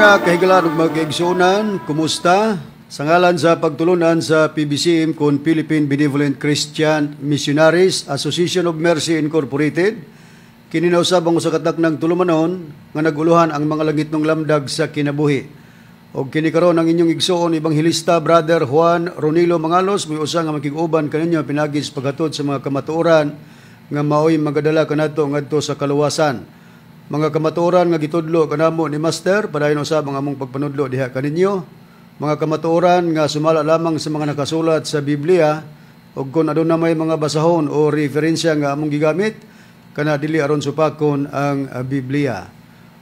Mga kahigalaan ug mga kaigsuonan, kumusta? Sa ngalan sa pagtulunan sa PBCM kon Philippine Benevolent Christian Missionaries Association of Mercy Incorporated, kini na usab ang usa ka taknang tulumanon nga naguluhan ang mga langitnong lamdag sa kinabuhi. Og kini karon ang inyong igsuon, Ebanghelista Brother Juan Ronilo Mangalos, may usa nga makig-uban kaninyo pinaagi sa paghatod sa mga kamatuoran nga maoy magadala kanato ngadto sa kaluwasan. Mga kamatuoran nga gitudlo kanamo ni Master, padayon usab ang among pagpanudlo diha kaninyo. Mga kamatuoran nga sumala lamang sa mga nakasulat sa Biblia, ug kung aduna may mga basahon o referensya nga among gigamit, kana dili aron supakon ang Biblia.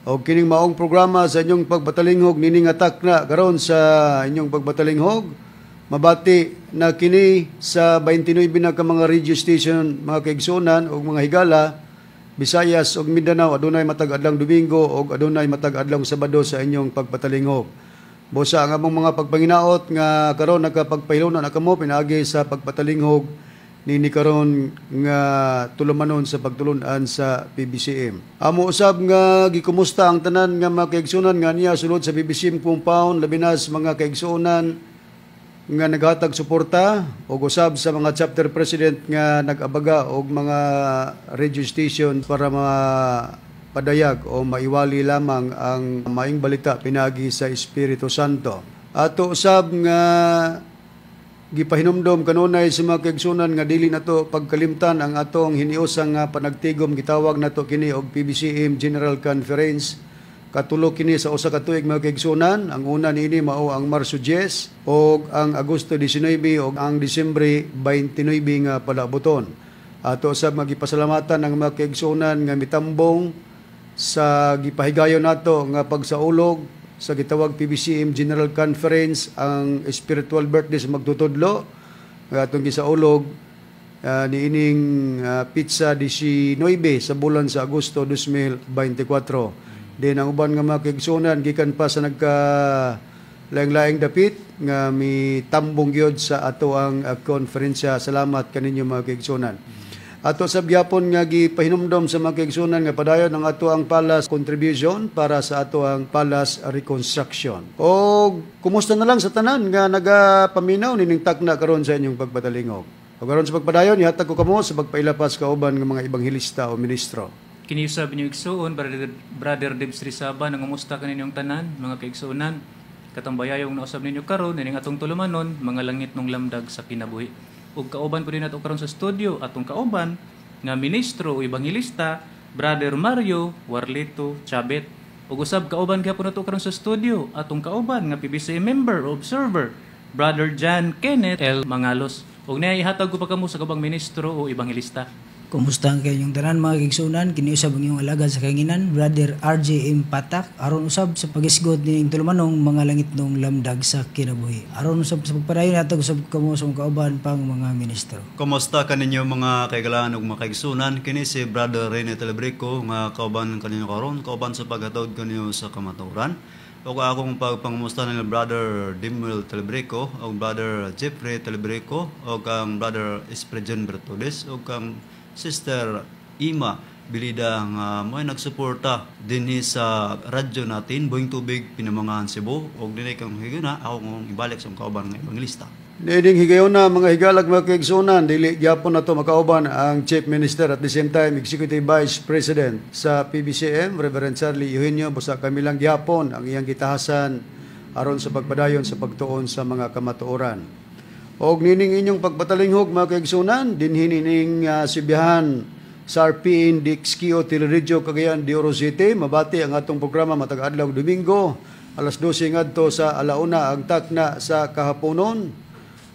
Og kining maong programa sa inyong pagpatalinghog nining takna karon sa inyong pagpatalinghog, mabati na kini sa 29 na ka mga radio station, mga kaigsunan ug mga higala, Visayas ug Mindanao, adunay matag adlawng Domingo ug adunay matag adlawng Sabado sa inyong pagpatalingog. Busa ang among mga pagpanginaot nga karon nakapagpahiluna na kamo pinaagi sa pagpatalinghog nini karon nga tulumanon sa pagtulunan sa PBCM. Amo usab nga gikumusta ang tanan nga mga kaigsuonan nga niya sulod sa PBCM compound, labi na sa mga kaigsuonan nga naghatag suporta og usab sa mga chapter president nga nag-abaga og mga radio station para mapadayag o maiwali lamang ang maayong balita pinagi sa Espiritu Santo. Ato usab nga gipahinumdom kanunay sa mga kaigsunan nga dili nato pagkalimtan ang atong hiniusang nga panagtigom, gitawag nato kini og PBCM General Conference. Katulo kini sa usa ka tuig, mga kaigsunan. Ang una niini mao ang Marso 10 ug ang Agosto 19 ug ang Disyembre 29 nga palabuton. Ato usab magipasalamatan ang mga kaigsunan nga mitambong sa gipahigayon nato nga pagsaulog sa gitawag PBCM General Conference, ang spiritual birthday sa magtutudlo nga atong gisaulog niining petsa 19 sa bulan sa Agosto 2024. Din ang uban nga mga kaigsunan gikan pa sa nagka laing-laing dapit nga mitambong gyud sa ato ang konferensya. Salamat kaninyo, mga kaigsunan. Ato sa gyapon nga gipahinumdom sa mga kaigsunan nga padayon ang ato ang palace contribution para sa ato ang palace reconstruction. O kumusta na lang sa tanan nga nagapaminaw nining takna karon sa inyong pagpatalingog. O karon sa pagpadayon, ihatag ko kamo sa pagpailapas kauban ng mga ebanghelista o ministro. Kini usab inyong igsuon, Brother Debs Rizaba, nangumusta kaninyong tanan, mga kaigsuonan. Katambayayong nausab ninyo karon nining atong tulumanon, Mga Langitnong Lamdag sa Kinabuhi. Ug kauban po din nato karon sa studio atong kauban nga ministro o ebanghelista, Brother Mario Warlito Chabet. Ug usab kauban gyapon nato karon sa studio atong kauban nga PBC member o observer, Brother John Kenneth L. Mangalos. Ug niya ihatag ko pa kamo sa kabang ministro o ebanghelista. Kumusta ang kayong tanan, mga kaigsunan? Kini usab ang iyong alagad sa kahanginan, Brother RJM Patak, aron usab sa pagisgot ni tulumanong Mga Langitnong Lamdag sa Kinabuhi. Aron usab sa pagpadayon, hatag usab kamo sa kauban pang mga ministro. Kumusta kaninyo, mga kaigalaan ug mga kaigsunan? Kini si Brother Rene Telebrico nga kauban kaninyo karon, kauban sa paghatod kaninyo sa kamatuoran. Ug akong pagpangumusta ni Brother Dimuel Telebrico ug Brother Jeffrey Telebrico ug ang Brother Esprejon Bertudes ug ang Sister Ima Bilida nga mo'y nagsuporta dinhi sa radyo natin, Buhing Tubig, Pinamangahan, Cebu. Ug dinhi kang higayuna ako kong ibalik sa kauban nga ebanghelista. Niining higayona, mga higalag, mga kaigsunan, dili gyapon nato makauban ang Chief Minister, at the same time Executive Vice President sa PBCM, Reverend Charlie Eugenio, busa kami lang gyapon ang iyang gitahasan aron sa pagpadayon sa pagtuon sa mga kamatuoran. Og nining inyong pagpatalinghog, mga kaigsunan, dinhi nining sibihan sa RPN DXKO Teleradyo Cagayan de Oro City, mabati ang atong programa matag adlaw Domingo, alas 12 ngadto sa alauna ang takna sa kahaponon.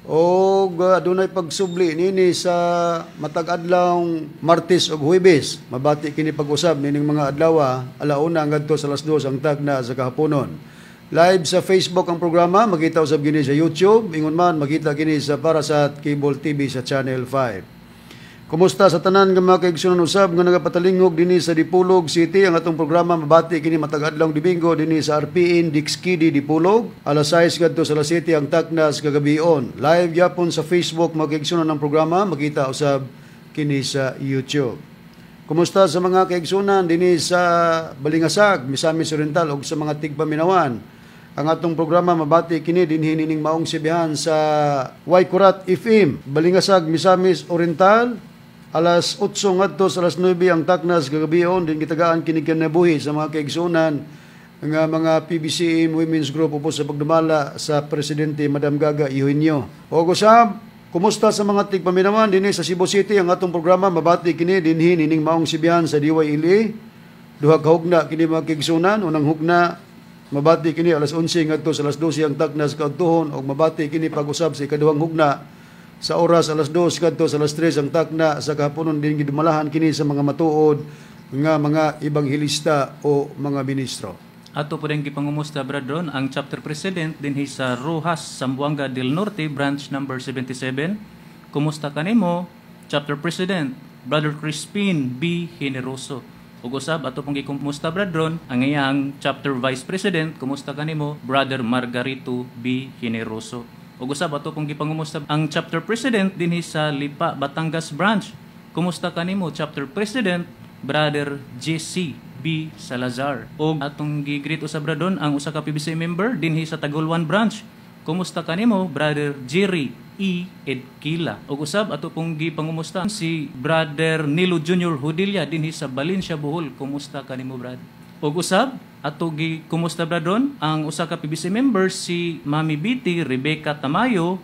Og adunay pagsubli nini sa matag adlawng Martes ug Huwebes. Mabati kini pag-usab nining mga adlaw, alauna ngadto sa alas 2 ang takna sa kahaponon. Live sa Facebook ang programa, makita usab kini sa YouTube, ingon man makita kini sa para sa Cable TV sa Channel 5. Kumusta sa tanan nga mga kaigsunan usab nga nagapatalingog dinhi sa Dipolog City? Ang atong programa mabati kini matag adlaw Domingo dinhi sa RPN Dixkidi Dipolog, alas 6 ngadto sa alas 7 ang taknas kagabion. Live gyapon sa Facebook, mga kaigsunan, ang programa, makita usab kini sa YouTube. Kumusta sa mga kaigsunan dinhi sa Balingasag, Misamis Oriental ug sa mga tigpaminawan? Ang atong programa mabati kini dinhi nining maong sibihan sa Waikurat FM, Balingasag, Misamis Oriental, alas 8 ngadto sa alas 9 ang taknas kagabion din gitagaan kini kinabuhi sa mga kaigsunan nga mga PBCM Women's Group ubos sa pagdumala sa Presidente Madam Gaga Eugenio. Og usab, kumusta sa mga tigpaminawan dinhi sa Cebu City? Ang atong programa mabati kini dinhi nining maong sibihan sa DYLA. Duha ka hugna kini, mga kaigsunan. Unang hugna mabati kini alas 11 ngadto sa alas 12 ang taknas kaudtohon ug mabati kini pag-usab sa ikaduhang hugna sa oras alas 2 ngadto sa alas 3 ang takna sa kahaponon din gidumalahan kini sa mga matuod nga mga ebanghelista o mga ministro. Ato po rin gipangumusta, Brad Ron, ang chapter president dinhi sa Rojas, Zamboanga del Norte, branch number 77. Kumusta kanimo, chapter president, Brother Crispin B. Generoso. Ug usab ato pong gikumusta, Brad Ron, ang iyang chapter vice president. Kumusta kanimo, Brother Margarito B. Generoso. Ug usab ato pong gipangumusta ang chapter president dinhi sa Lipa, Batangas branch. Kumusta kanimo, chapter president, Brother JC B. Salazar. Og atong gi-greet usab, Brad Ron, ang usa ka PBC member dinhi sa Tagolwan branch. Kumusta kanimo, Brother Jerry E. Edquila. Og usab ato pong gipangumusta si Brother Nilo Jr. Hudilla dinhi sa Valencia, Bohol. Kumusta kanimo, Brad? Og usab ato gi kumusta, Brad Ron, ang usa ka PBC member, si Mami Biti Rebecca Tamayo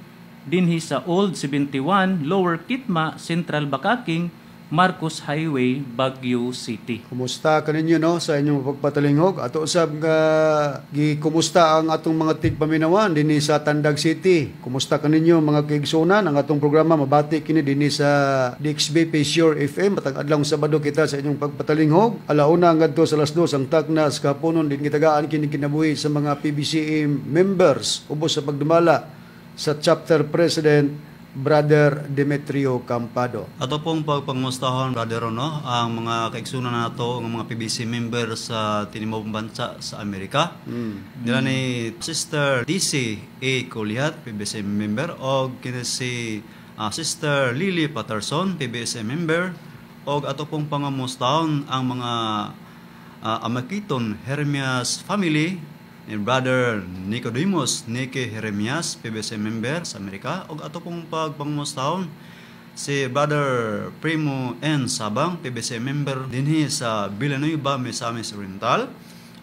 dinhi sa Old 71 Lower Kitma, Central Bakaking, Marcos Highway, Baguio City. Kumusta kaninyo, no, sa inyong pagpatalingog? Ato usab nga gikumusta ang atong mga tigpaminawan dinhi sa Tandag City. Kumusta kaninyo, mga kaigsunan? Ang atong programa mabati kini dinhi sa DXB Sure FM matag adlaw Sabado kita sa inyong pagpatalingog. Alauna ngadto sa alas 2 ang taknas kahaponon din gitagaan kini kinabuhi sa mga PBCM members ubos sa pagdumala sa chapter president, Brother Demetrio Campado. Ato pong pagpangmustahon, Brother Ron, no, ang mga kaigsunan nato ang mga PBC member sa tinimong bansa sa Amerika. Nila ni Sister DC A. Kulihat, PBC member, o kini si Sister Lily Patterson, PBC member, og ato pong pangamustahon ang mga Amakiton Hermias family ni Brother Nicodemus Nike Jeremias, PBC member sa Amerika, ug ato pong pagpangmustahon si Brother Primo N. Sabang, PBC member dinhi sa Villanueva, Misamis Oriental,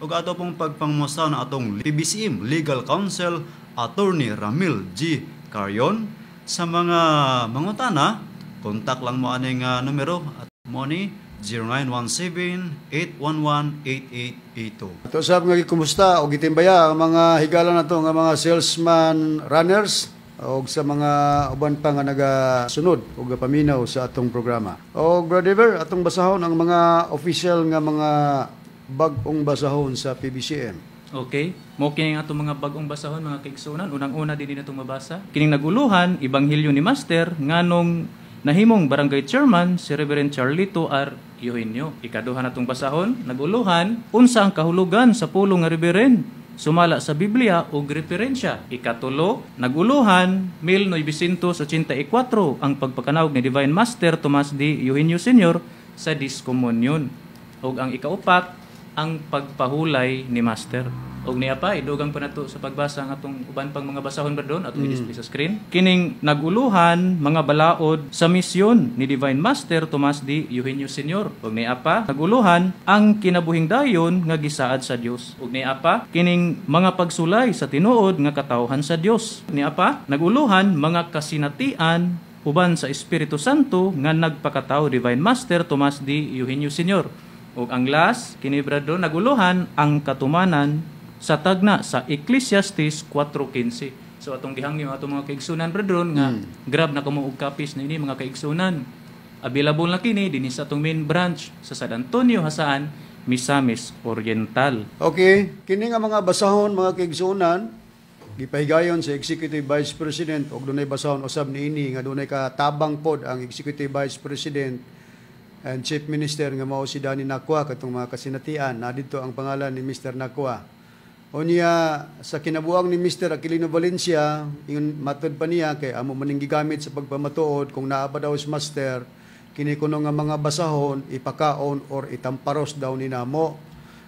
ug ato pong pagpangmustahon ang atong PBCM Legal Counsel, Attorney Ramil G. Carion. Sa mga mangutana, kontak lang mo aning numero at mo ni 0917-811-8882. Ato sab nga gikumusta o gitimbaya ang mga higala nato nga mga salesman runners o sa mga uban pa nga nagasunod o gapaminaw sa atong programa. O Brother Ever, atong basahon ang mga official nga mga bag-ong basahon sa PBCM. Okay. Mo kini ang atong mga bag-ong basahon, mga kaigsunan. Unang-una din natong mabasa. Kining naguluhan, Ebanghelyo ni Master nganong nahimong barangay chairman si Reverend Charlito R. Eugenio. Ikaduha natong basahon, naguluhan, unsa ang kahulugan sa pulong nga Reverend sumala sa Biblia ug referensya. Ikatulo, naguluhan, 1984 ang pagpakanawag ni Divine Master Tomas D. Eugenio Sr. sa Discomunion. Ug ang ikaupat, ang pagpahulay ni Master. Og niya pa, idugang pa nato sa pagbasa ang atong uban pang mga basahon ba doon, atong i-display sa screen. Kining naguluhan, mga balaod sa misyon ni Divine Master Tomas D. Eugenio Sr. Og niya pa, naguluhan, ang kinabuhing dayon nga gisaad sa Dios. Og niya pa, kining mga pagsulay sa tinuod nga katawhan sa Dios. Niya pa, naguluhan, mga kasinatian uban sa Espiritu Santo nga nagpakatao Divine Master Tomas D. Eugenio Sr. Ug ang last, kini, brado, naguluhan, ang katumanan sa tagna sa Ecclesiastes 4:15. So atong gihangyo atong mga kaigsunan, brethren, nga grab na kamo og copies niini, mga kaigsunan. Available na kini dinhi sa atong main branch sa San Antonio, Jasaan, Misamis Oriental. Okay, kini nga mga basahon, mga kaigsunan, gipahigayon sa Executive Vice President og dunay basahon usab niini nga dunay katabang pod ang Executive Vice President and Chief Minister nga mao si Danny Nakwa katong mga kasinatian na didto ang pangalan ni Mr. Nakwa. Unya sa kinabuang ni Mr. Aquilino Valencia, ingon matud pa niya kay amo maning gigamit sa pagpamatuod kung naa pa daw si Master. Kini kuno nga mga basahon ipakaon or itamparos daw ni namo.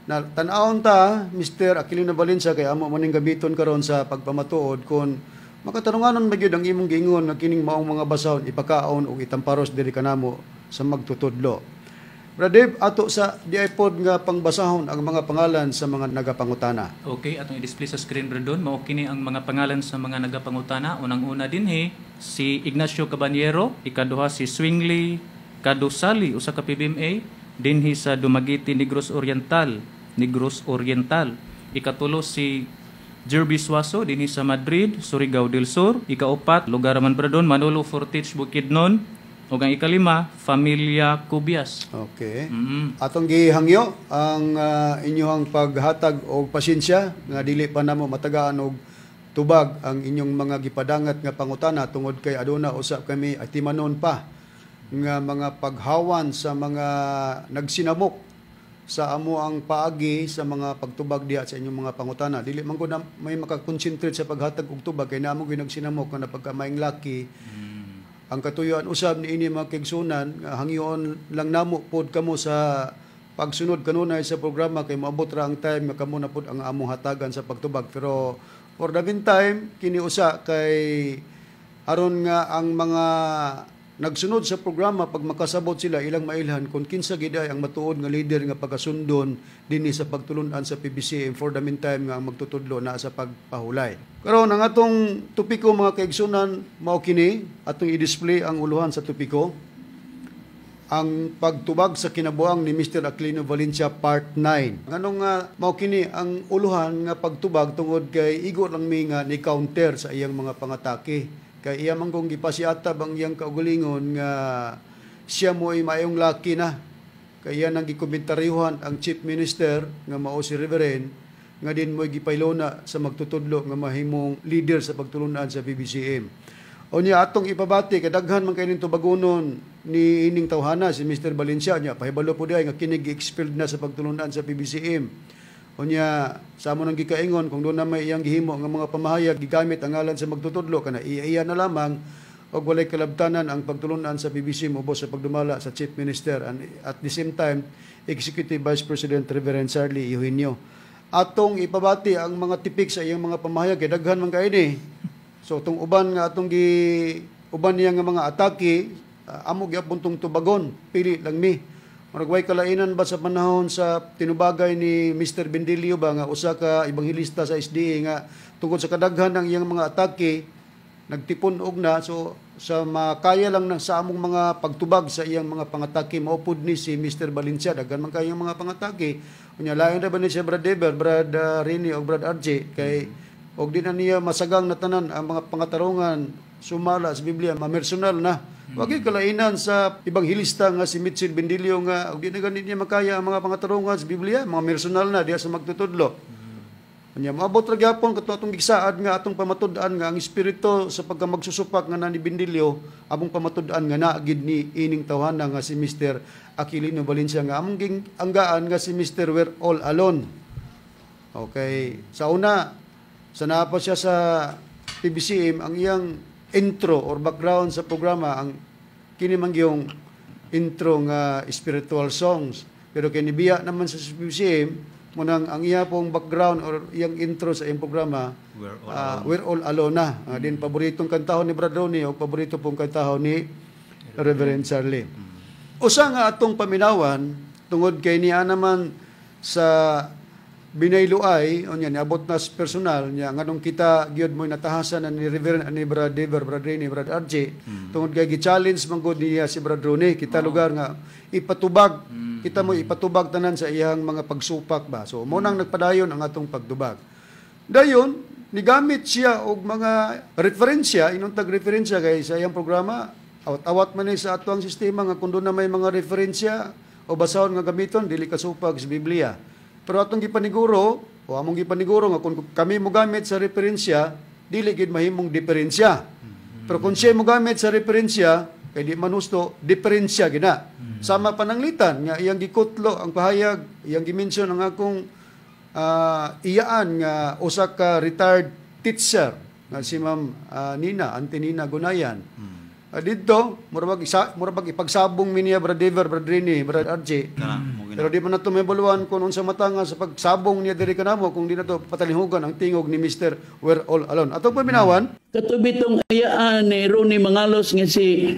Na tan-awon ta, Mr. Aquilino Valencia, kay amo maning gamiton karon sa pagpamatuod kon makatarunganon ba gyud ang imong giingon nga kining maong mga basahon ipakaon o itamparos diri kanamo sa magtutudlo. Brad Dave, ato sa diay pod nga pangbasahon ang mga pangalan sa mga nagapangutana. Okay, atong i-display sa screen, Brad Don. Mao kini ang mga pangalan sa mga nagapangutana. Unang-una dinhi si Ignacio Caballero, ikaduha si Swingley Kadusali, usa ka PBMA dinhi sa Dumaguete, Negros Oriental, Negros Oriental. Ikatulo si Jerby Suazo dinhi sa Madrid, Surigao del Sur. Ikaupat, lugar man, Brad Don, Manolo Fortich, Bukidnon. Ug ang ikalima, Familia Cubias. Okay. Atong gihangyo ang inyong paghatag og pasensya nga dili pa namo matagaan og tubag ang inyong mga gipadangat nga pangutana tungod kay aduna usab kami atimanon pa nga mga paghawan sa mga nagsinamok sa amo ang paagi sa mga pagtubag diha sa inyong mga pangutana. Dili man ko na may makakonsentrate sa paghatag og tubag kay namo gyud nagsinamok nga napagkamaing laki. Ang katuyuan usab niini, mga kaigsunan, nga hangyoon lang namo pod kamo sa pagsunod kanunay sa programa kay moabot ra ang time nga kamo na pod ang among hatagan sa pagtubag. Pero for the meantime, kini usa kay aron nga ang mga nagsunod sa programa, pag makasabot sila, ilang mailhan kung kinsa gid ay ang matuod nga leader nga pagkasundon dinhi sa pagtulunan sa PBCM for the meantime nga ang magtutudlo na sa pagpahulay. Karon, ang atong topiko, mga kaigsunan, mao kini. Atong i-display ang uluhan sa topiko: Ang pagtubag sa kinabuang ni Mr. Aquilino Valencia Part 9. Nganong nga mao kini ang uluhan nga pagtubag? Tungod kay igo lang mi nga ni counter sa iyang mga pangatake. Kay iya man kung gipasiatab ang iyang kaugalingon nga siya mo ay maayong laki na. Kay iya nang gikomentaryuhan ang chief minister nga mao si Reverend nga din mo'y gipaylona sa magtutudlo nga mahimong leader sa pagtulunan sa PBCM. O niya, atong ipabati kay daghan man kay ning tubagonon ni ining tawhana si Mr. Valencia niya. Pahibalo po diay nga kini gi-expelled na sa pagtulunan sa PBCM. O niya, sa amo nang gikaingon, kung doon na may iyang gihimo nga mga pamahayag gigamit ang ngalan sa magtutudlo, kana iya na lamang og walay kalabtanan ang pagtulunan sa PBCM ubos sa pagdumala sa Chief Minister and at the same time Executive Vice President Reverend Charlie Eugenio. Atong ipabati ang mga tipik sa iyang mga pamahayag kay daghan man kay ni. So tong uban nga atong gi uban niya nga mga atake, amo gyapon tong tubagon, pili lang mi. Murag way kalainan ba sa panahon sa tinubagay ni Mr. Bendilio ba nga usa ka ebanghelista sa SDA nga tungod sa kadaghan ng iyang mga atake nagtipon og na. So sa makaya lang ng sa among mga pagtubag sa iyang mga pangatake, maupod ni si Mr. Valencia. Daghan man kayong mga pangatake. Unya, lain ra ba ni siya, Brad Dever, Brad Rini o Brad RJ, kay og di na niya masagang na tanan ang mga pangatarungan sumala sa Biblia, mamersonal na. Wagi kalainan sa ebanghelista nga si Mitchell Bendilio nga og di na ganit niya makaya ang mga pangatarungan sa Biblia, mga personal na diha sa magtutudlo. Unya, moabot ra gyapon kato atong gisaad nga atong pamatud-an nga ang espiritu sa pagka magsusupak nga na ni Bendilio, among pamatud-an nga naagid ni ining tawhana nga si Mr. Aquilino Valencia nga among ging anggaan nga si Mr. We're All Alone. Okay, sa una sa naa pa siya sa PBCM, ang iyang intro or background sa programa ang kini man gyung intro nga spiritual songs. Pero kay nibiya naman sa PBCM, munang ang iya pong background or iyang intro sa iyang programa, We're All "We're All Alone" na. Din paboritong kantahon ni Brad Ronnie o paborito pong kantahon ni Reverend Charlie. Usa nga atong paminawan tungod kay niya naman sa binayluay unya niabot na sa personal niya, nganong kita gyud mo natahasan na ni Reverend ani Brad Dever, Brad Rene, Brad RJ, tungod kay gi-challenge man gud niya si Brad Ronnie kita lugar nga ipatubag kita mo, ipatubag tanan sa iyang mga pagsupak ba. So mo nang nagpadayon ang atong pagtubag. Dayon nigamit siya og mga referensya, inuntag referensya, kay sa iyang programa awat-awat man ni sa ato ang sistema nga kung doon na may mga referensya o basahon nga gamiton, dili kasupag sa Biblia. Pero atong gipaniguro o among gipaniguro nga kung kami mogamit sa referensya, dili gid mahimong diferensya. Pero kung siya mogamit sa referensya, kay di man husto, diferensya gina. Sama pananglitan nga iyang gikutlo ang pahayag, iyang gimension ang akong iyaan nga usa ka retired teacher nga si Ma'am Nina, Auntie Nina Gunayan. Didto, murag isa, murag ipagsabong mi niya, Brad Dever, Brad Rini, Brad RJ. Kana mo gina. Pero di man nato mahibaluan kung unsa mata nga sa pagsabong niya diri kanamo kung di nato patalihugan ang tingog ni Mr. We're All Alone. Atong paminawan. Kato bitong ayaan ni Ronnie Mangalos nga si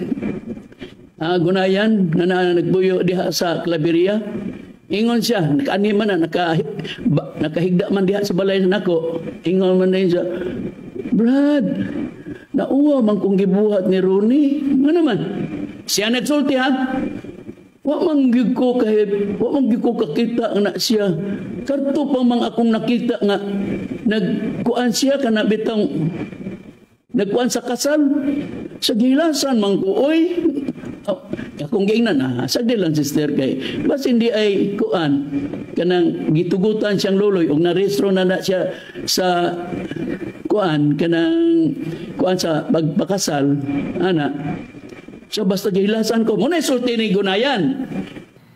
Gunayan nga na nagbuyo diha sa Claveria. Ingon siya, nakaani man na, nakahigda man diha sa balay nako. Ingon man din siya, "Brad, nauwa man kong gibuhat ni Ronnie." Nga naman, siya nagsulti ha. Wa man gyud ko kakita nga na siya. Karto pa man akong nakita nga nagkuan siya kana bitang nagkuan sa kasal. Sa gilasan man ko, oy. Oh, akong giingnan, sagdi lang, sister, kay bas hindi ay kuan kanang gitugutan siyang luloy og narehistro na na siya sa kuan kanang kuan sa pagpakasal ana. So basta gilasan ko mo na sulti ni Gunayan.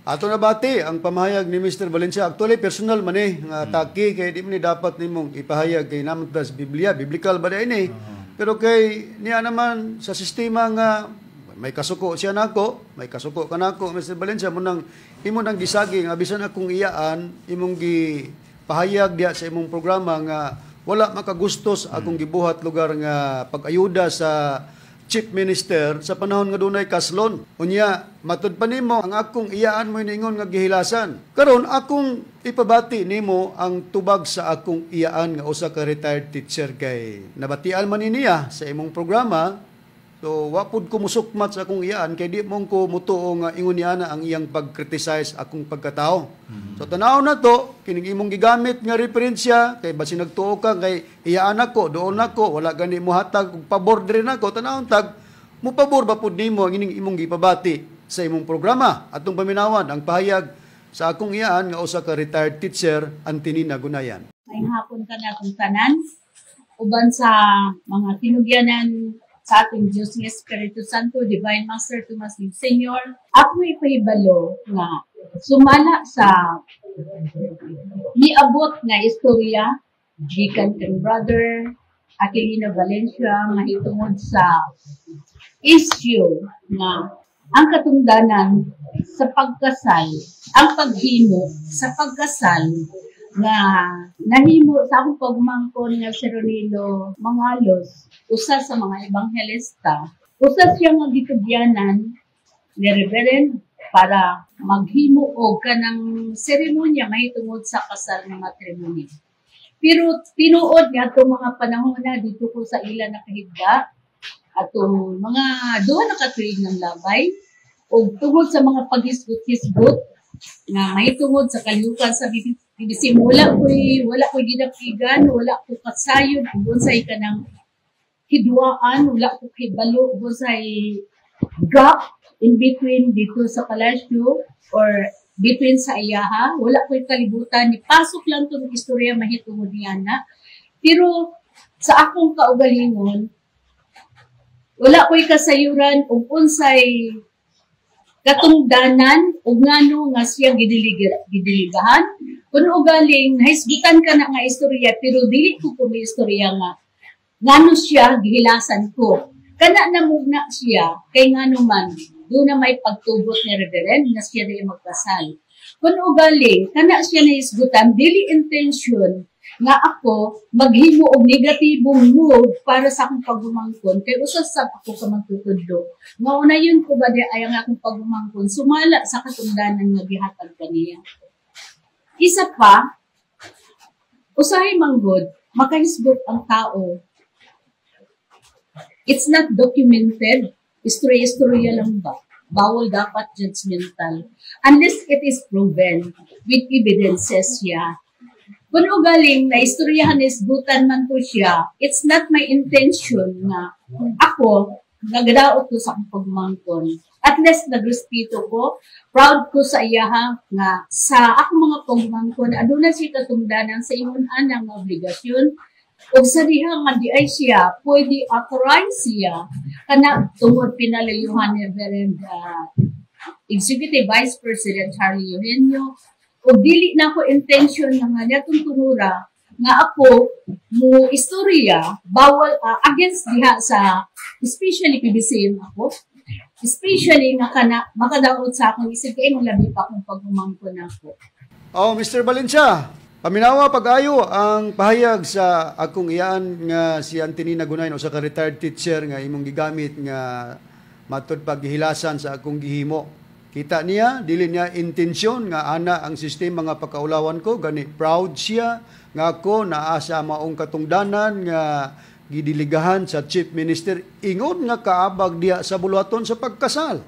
Ato nabati ang pamahayag ni Mr. Valencia. Actually, personal man eh, nga atake kay di man ni dapat nimong ipahayag kay naman ta sa Biblia, biblical ba ini? Pero kay niya naman sa sistema nga may kasuko siya nako, may kasuko ka nako, Mr. Valencia, mo nang imo nang gisagi nga bisan akong iyaan imong gipahayag diya sa imong programa nga wala makagustos akong gibuhat lugar nga pag-ayuda sa Chief Minister sa panahon nga dunay kaslon. Unya, matud pa nimo ang akong iyaan mo ingon nga gihilasan. Karon akong ipabati nimo ang tubag sa akong iyaan nga usa ka retired teacher kay nabatian man ni niya sa imong programa. So wa pud ko musukmat sa akong iyaan kay di mo ko mutuo nga ingon niya na ang iyang pag-criticize akong pagkatao. So tanaw na to kining imong gigamit nga referensya kay basin nagtuo ka kay iyaan ako doon ako wala gani mo hatag og pabor diri nako, tanawon tag mo pabor ba pud nimo ang ining imong gipabati sa imong programa. Atong paminawan ang pahayag sa akong iyaan nga usa ka retired teacher, Antinina Gunayan. May hapon ka na akong tanan uban sa mga tinugyanan sa ating Diyos nga Espiritu Santo, Divine Master Tomas Lim Senior. Ako ipahibalo nga sumala sa niabot nga istorya gikan kang Brother Aquilino Valencia mahitungod sa issue nga ang katungdanan sa pagkasal, ang paghimo sa pagkasal nga nahimo sa akong pagmangkon nga si Ronilo Mangalos, usa sa mga ebanghelista, usa siya nga gitugyanan ni Reverend para maghimo og kanang seremonya mahitungod sa kasal nga matrimony. Pero tinuod nga atong mga panahon na dito ko sa ila nakahigda atong mga 2 na ka tuig ng labay og tungod sa mga paghisgot-hisgot nga mahitungod sa kalihukan sa BBC, wala ko'y ginapigan, wala ko kasayod ug unsay kanang hidwaan, wala ko kibalo ug unsay gap in between dito sa palasyo or between sa iyaha, wala ko'y kalibutan, nipasok lang tong istorya mahitungod niya na. Pero sa akong kaugalingon, wala ko'y kasayuran ug unsay katungdanan ug ngano nga siya gidiligahan. Kun ugaling nahisgutan ka na nga istorya pero dili ko kumi istorya nga ngano siya gihilasan ko. Kana namugna siya kay ngano man do na may pagtugot ni Reverend nga siya dili magkasal. Kun ugaling kana siya nahisgutan, dili intention nga ako maghimo og negatibong move para sa akong pagumangkon kay usa sa ako ka magtutudlo nga unayon ko ba di ay ang akong pagumangkon sumala sa katungdanan nga gihatag kaniya. Isa pa, usahay manggod makahisgot ang tao, it's not documented, istorya-istorya lang ba, bawal dapat judgmental unless it is proven with evidences siya. Kung ugaling na istoryahan isgutan man ko siya, it's not my intention nga ako nagdaot ko sa akong pagmangkon. At least nagrespeto ko, proud ko sa iyaha nga sa akong mga pagmangkon, aduna siya katungdanan sa ingon ana nga obligasyon. Ug sa diha nga di ay siya, pwede authorize siya, kana tungod pinalayuhan ni Reverend Executive Vice President Charlie Eugenio, o dili na ako intention nga nga niya tunura, Nga ako mo istorya bawal against diha sa especially PBCM ako, especially nga kana makadaot sa akong isip kay imong labi pa akong pag-umangkon nako. Oh, Mr. Valencia, paminawa pag-ayo ang pahayag sa akong iyaan nga si Antonina Gunayn, usa ka retired teacher, nga imong gigamit nga matud paghilasan sa akong gihimo. Kita niya, dili niya intensyon nga ana ang sistema nga pagkaulawan ko, gani proud siya nga ako naa sa maong katungdanan nga gidiligahan sa Chief Minister ingon nga kaabag diha sa buluhaton sa pagkasal.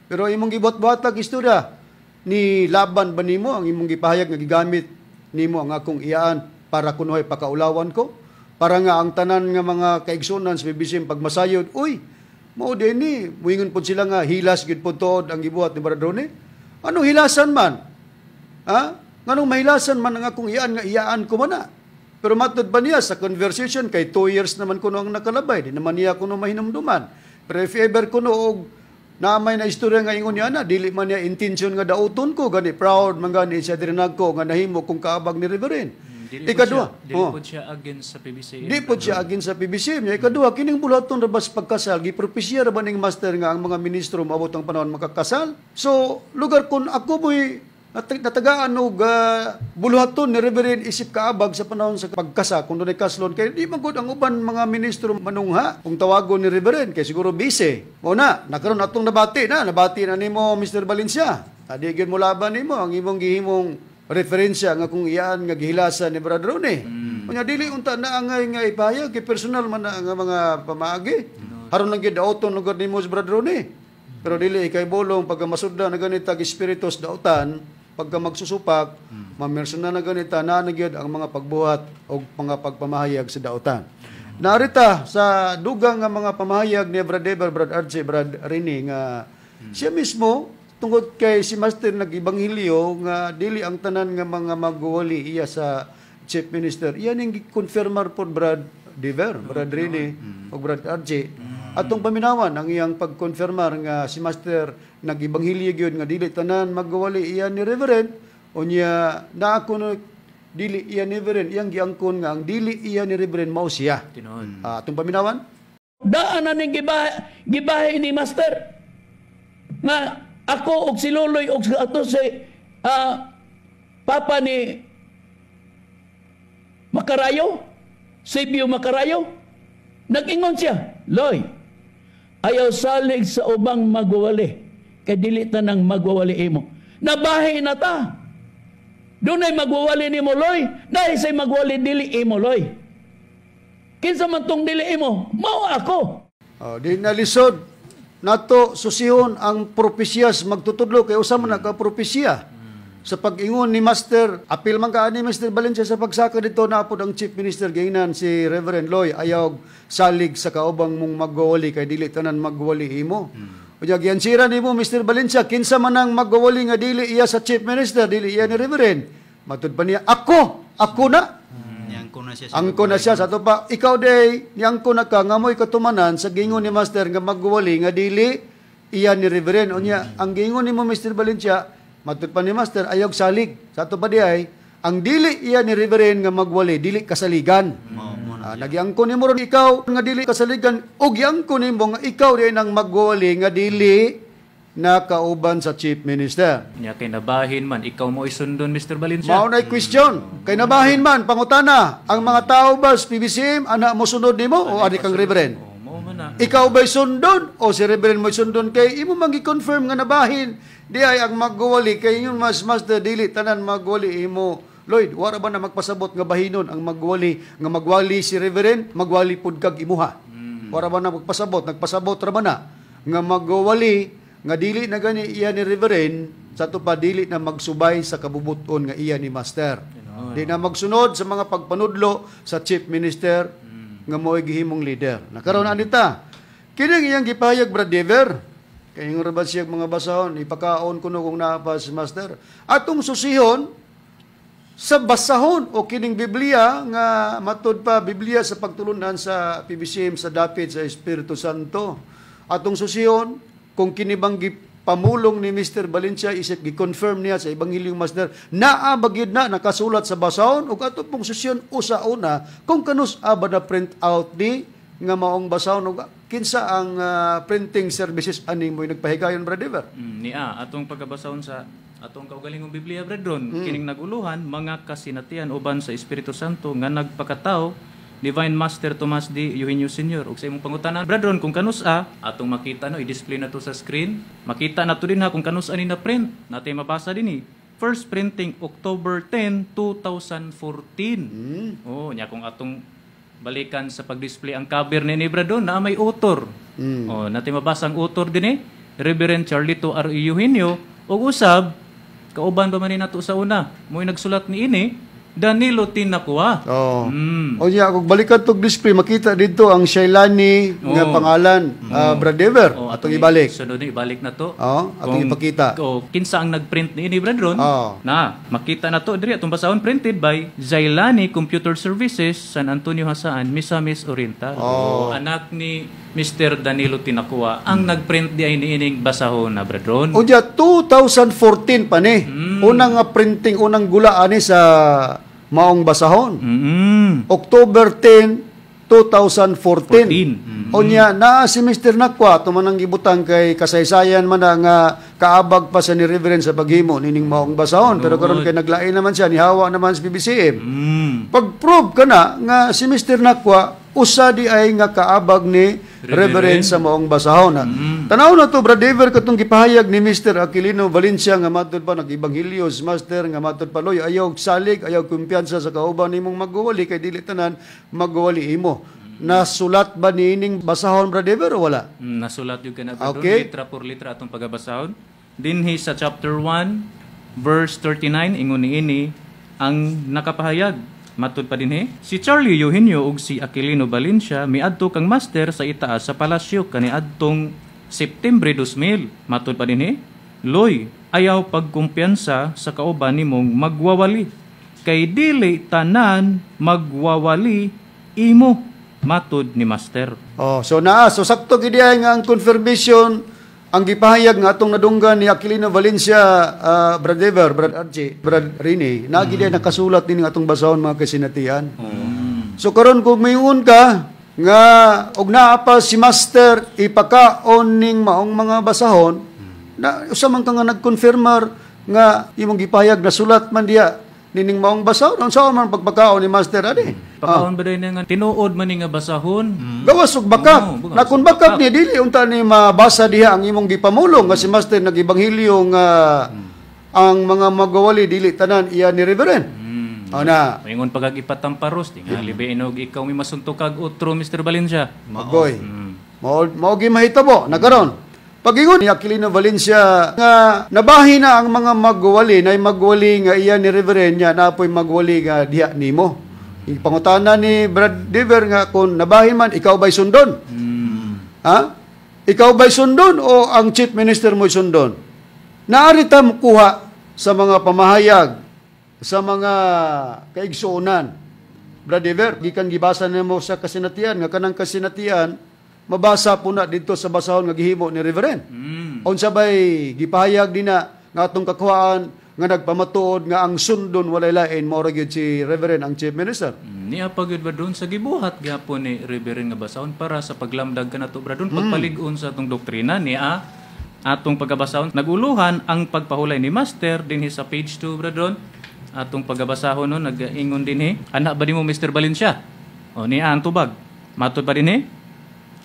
Pero imong gibuhat-buhatag istorya, ni laban ba nimo ang imong gipahayag nga gigamit nimo ang akong iyaan para kunuhay pakaulawan ko? Para nga ang tanan nga mga kaigsunan sa PBCM pagmasayod, uy, mao din ni, muingon pod sila nga hilas gid pod tuod ang gibuhat ni Brad Ronnie. Anong hilasan man? Ha? Nganong mahilasan man ang akong iyaan nga iyaan ko man na? Pero matod ba niya sa conversation kay 2 years naman kuno ang nakalabay, di naman niya kuno mahinumduman. Pero if ever kuno og naamay na istorya nga ingon niya na, dili man niya intention nga dauton ko, gani proud man gani siya diri nagko nga nahimo kong kaabag ni Reverend. Dili po Ikaduha, siya, dili oh. po siya against sa PBCM. Di po siya against sa PBCM. Nya ikaduha, kining buluhaton ra ba sa pagkasal, gipropesya ra ba ning master nga ang mga ministro maabot ang panahon makakasal? So, lugar kun ako mo'y natagaan og buluhaton ni Reverend isip kaabag sa panahon sa pagkasa kung dunay kaslon kay di man gud ang uban mga ministro manungha kung tawagon ni Reverend kay siguro busy. Mao na nakaron atong nabati na nimo, Mr. Valencia. Adi gyud mo laban nimo ang imong gihimong referensya nga kung iyaan nga gihilasan ni Brad Ronnie. Unya dili unta na angay nga ipahayag kay personal man na nga mga pamaagi. Haron lang gyud dauton lugar nimo si Brad Ronnie. Pero dili ikay bolong pagka masudla na ganita espiritus dautan, pagka magsusupak, mamersona na ganita na na gyud ang mga pagbuhat o mga pagpamahayag sa dautan. Narita sa dugang nga mga pamahayag ni Brad Eber, Brad Archie, Brad Rene nga siya mismo tungod kay si Master nag-ebanghelyo nga dili ang tanan nga mga magwali iya sa Chief Minister. Iyan ang gi-confirmar po Brad Dever, Brad Rene o Brad Archie. Atong paminawan ang iyang pag-confirmar nga si Master nag-ebanghelyo gyud nga dili tanan magwali iya ni Reverend, unya naa kuno dili iya ni Reverend, iyang giangkon nga ang dili iya ni Reverend mao siya. Tinuod. Atong paminawan. Daan na ning gibahe ni Master nga ako og si Loloy og ato si papa ni Makarayo, Sebio Makarayo, nag-ingon siya, "Loy, ayaw salig sa ubang magwawali, kay dili ta nang magwawali imo." Nabahi na ta. Dunay magwawali nimo, Loy, dahil say magwali dili imo, Loy. Kinsa man tong dili imo, mao ako. Oh, di nalisod nato susihon ang propesiyas magtutudlo kay usa man ka propesiya. Sa pag-ingon ni Master, apil man ka ani Mr. Valencia sa pagsaka dito na apod ang Chief Minister giingnan si Reverend Loy, ayaw salig sa kaubang mong magwawali kay dili tanan magwali imo. Unya giansira nimo, Mr. Valencia, kinsa man ang magwawali nga dili iya sa Chief Minister, dili iya ni Reverend. Matud pa niya, ako, ako na. Niangko na siya. Angko na siya sa ato pa, ikaw day, niangko na ka nga mo'y katumanan sa gingon ni Master nga magwali nga dili iya ni Reverend. Unya, ang gingon nimo, Mr. Valencia, matud pa ni Master, ayaw salig. Sa ato pa di ay, ang dili iya ni Reverend nga magwali, dili kasaligan. Nagyangko nimo ron ikaw nga dili kasaligan, ug giangko nimo nga ikaw di nang magwali nga dili na kauban sa Chief Minister. Nya kay nabahin man ikaw mo isundon, Mr. Valencia. Mao na'y question. Kay nabahin man, pangutana, ang mga tao ba sa PBCM, ana mo sunod nimo o ani kang Reverend? Oh, mao man na. Ikaw ba'y sundon o si Reverend mo'y sundon? Kay imo man gi-confirm nga nabahin di ay ang magwali kay ingon mas master dili tanan magwali imo. Lloyd, wara ba na magpasabot nga bahinon ang magwali nga magwali si Reverend, magwali pud kag imuha? Wara ba na magpasabot? Nagpasabot ra ba na nga magwali nga dili na gani iya ni Reverend, sa ato pa dili na magsubay sa kabubuton nga iya ni Master. Di na magsunod sa mga pagpanudlo sa Chief Minister nga mo'y gihimong leader. Nakaroon anita. Kining iyang gipahayag, Brad Dever. Kay ingon ra ba siya mga basahon, ipakaon kuno kung naa pa si Master. Atong susihon sa basahon o kining Biblia nga matud pa Biblia sa pagtulunan sa PBCM sa dapit sa Espiritu Santo. Atong susihon kung kini bang pamulong ni Mr. Valencia isip gi-confirm niya sa Ebanghelyo Master naa ba gyud na nakasulat sa basahon ug ato pong sesyon usa-una kung kanus ba na print out ni nga maong basahon ug kinsa ang printing services ani mo'y nagpahigayon, Brother Dever? Niya atong pagkabasahon sa atong kaugalingong Biblia, brethren, kining naguluhan mga kasinatian uban sa Espiritu Santo nga nagpakatao Divine Master Tomas D. Eugenio Sr. Ug sa imong pangutana, brethren, kung kanus-a atong makita, no, i-display na to sa screen. Makita na to din ha kung kanus-a ni na print. Natay mabasa din eh. First printing October 10, 2014. Oh, nya kung atong balikan sa pag-display ang cover ni brethren, na may author. Oh, natay mabasa ang author din eh. Reverend Charlito R. Eugenio ug usab kauban ba man ni nato sa una. Mo'y nagsulat ni ini Danilo Tinakua. Oh. O niya, kung balikan tog display, makita dito ang Shailani nga pangalan, Brad Dever. Oh, atong ibalik. Sunod ni ibalik na to. Oh, atong ipakita. Oh, kinsa ang nagprint ni ini, Brethren? Oh. Na, makita na to diri atong basahon, printed by Zailani Computer Services, San Antonio Jasaan, Misamis Oriental. Oh. Anak ni Mr. Danilo Tinakua ang nagprint di ay niining basahon na, brethren. O diya, 2014 pa ni. Unang nga printing, unang gula ani sa maong basahon. October 10, 2014. 14. O niya, naa si Mr. Nakwa, tumanang gibutang kay kasaysayan man na nga kaabag pa sa ni Reverend sa paghimo nining maong basahon. Pero karon kay naglain naman siya, nihawa naman sa PBCM. Pag-prove ka na nga si Mr. Nakwa, usa di ay nga kaabag ni Reverend sa maong basahon. Tanaw na to, Brad Dever, katong gipahayag ni Mr. Aquilino Valencia nga matod pa nag-ebanghelyo si Master nga matod pa, "Loy, ayaw salig, ayaw kumpiyansa sa kauban nimong magwali kay dili tanan magwali imo." Nasulat ba niining basahon, Brad Dever, o wala? Nasulat yung kana, brethren. Okay. Litra por litra atong pagabasahon. Dinhi sa chapter 1 verse 39 ingon niini ang nakapahayag. Matud pa dinhi, si Charlie Eugenio ug si Aquilino Valencia miadto kang master sa itaas sa palasyo kaniadtong Septembre 2000. Matud pa dinhi, "Loy, ayaw pagkumpiyansa sa kauban nimong magwawali kay dili tanan magwawali imo, matud ni master." Oh, so naa, so sakto gid ay nga ang confirmation ang gipahayag nga atong nadunggan ni Aquilino Valencia, Brad Dever, Brad Archie, Brad Rini, na gid ay nakasulat din atong basahon, mga kasinatian. So karon kung mayungon ka nga og naa pa si master ipakaon ning maong mga basahon, na usa man ka nga nagkonfirmar nga imong gipahayag na sulat man diya nining maong basahon, unsa man pagpakaon ni master ani? Pakaon ba dahil nga tinuod man ni nga basahon? Gawas og bakak. Oo, Na kung bakak ni dili unta ni mabasa diha ang imong gipamulong nga si master nag-ebanghelyo nga ang mga magwawali dili tanan iya ni Reverend. O na. Maingon pagag ipatamparos, tingali ba inog ikaw may masuntok kag otro, Mr. Valencia. Magoy. Mao gi mahitabo na karon. Pagingon ni Aquilino Valencia nga nabahin na ang mga magwali na magwali nga iya ni Reverend niya na apoy magwali nga diha nimo. Ipangutana ni Brad Dever nga kung nabahin man ikaw ba'y sundon? Ha? Ikaw ba'y sundon o ang chief minister mo'y sundon? Naarita mo kuha sa mga pamahayag, sa mga kaigsuonan. Brad Dever, gikan gibasa nimo sa kasinatian nga kanang kasinatian mabasa po na dito sa basahon nga gihimo ni Reverend. Unsa bay gipahayag dinha nga atong kakuhaan nga nagpamatuod nga ang sundon walay lain mao ra gyud si Reverend ang chief minister. Niya pa gyud ba doon sa gibuhat gyapon ni Reverend nga basahon para sa paglamdag kanato, bradon, pagpalig-on sa atong doktrina niya atong pagkabasahon naguluhan ang pagpahulay ni master dinhi sa page 2, bradon, atong pagabasahon no nagaingon dinhi ana ba nimo, Mr. Valencia? O niya ang tubag matud pa dinhi,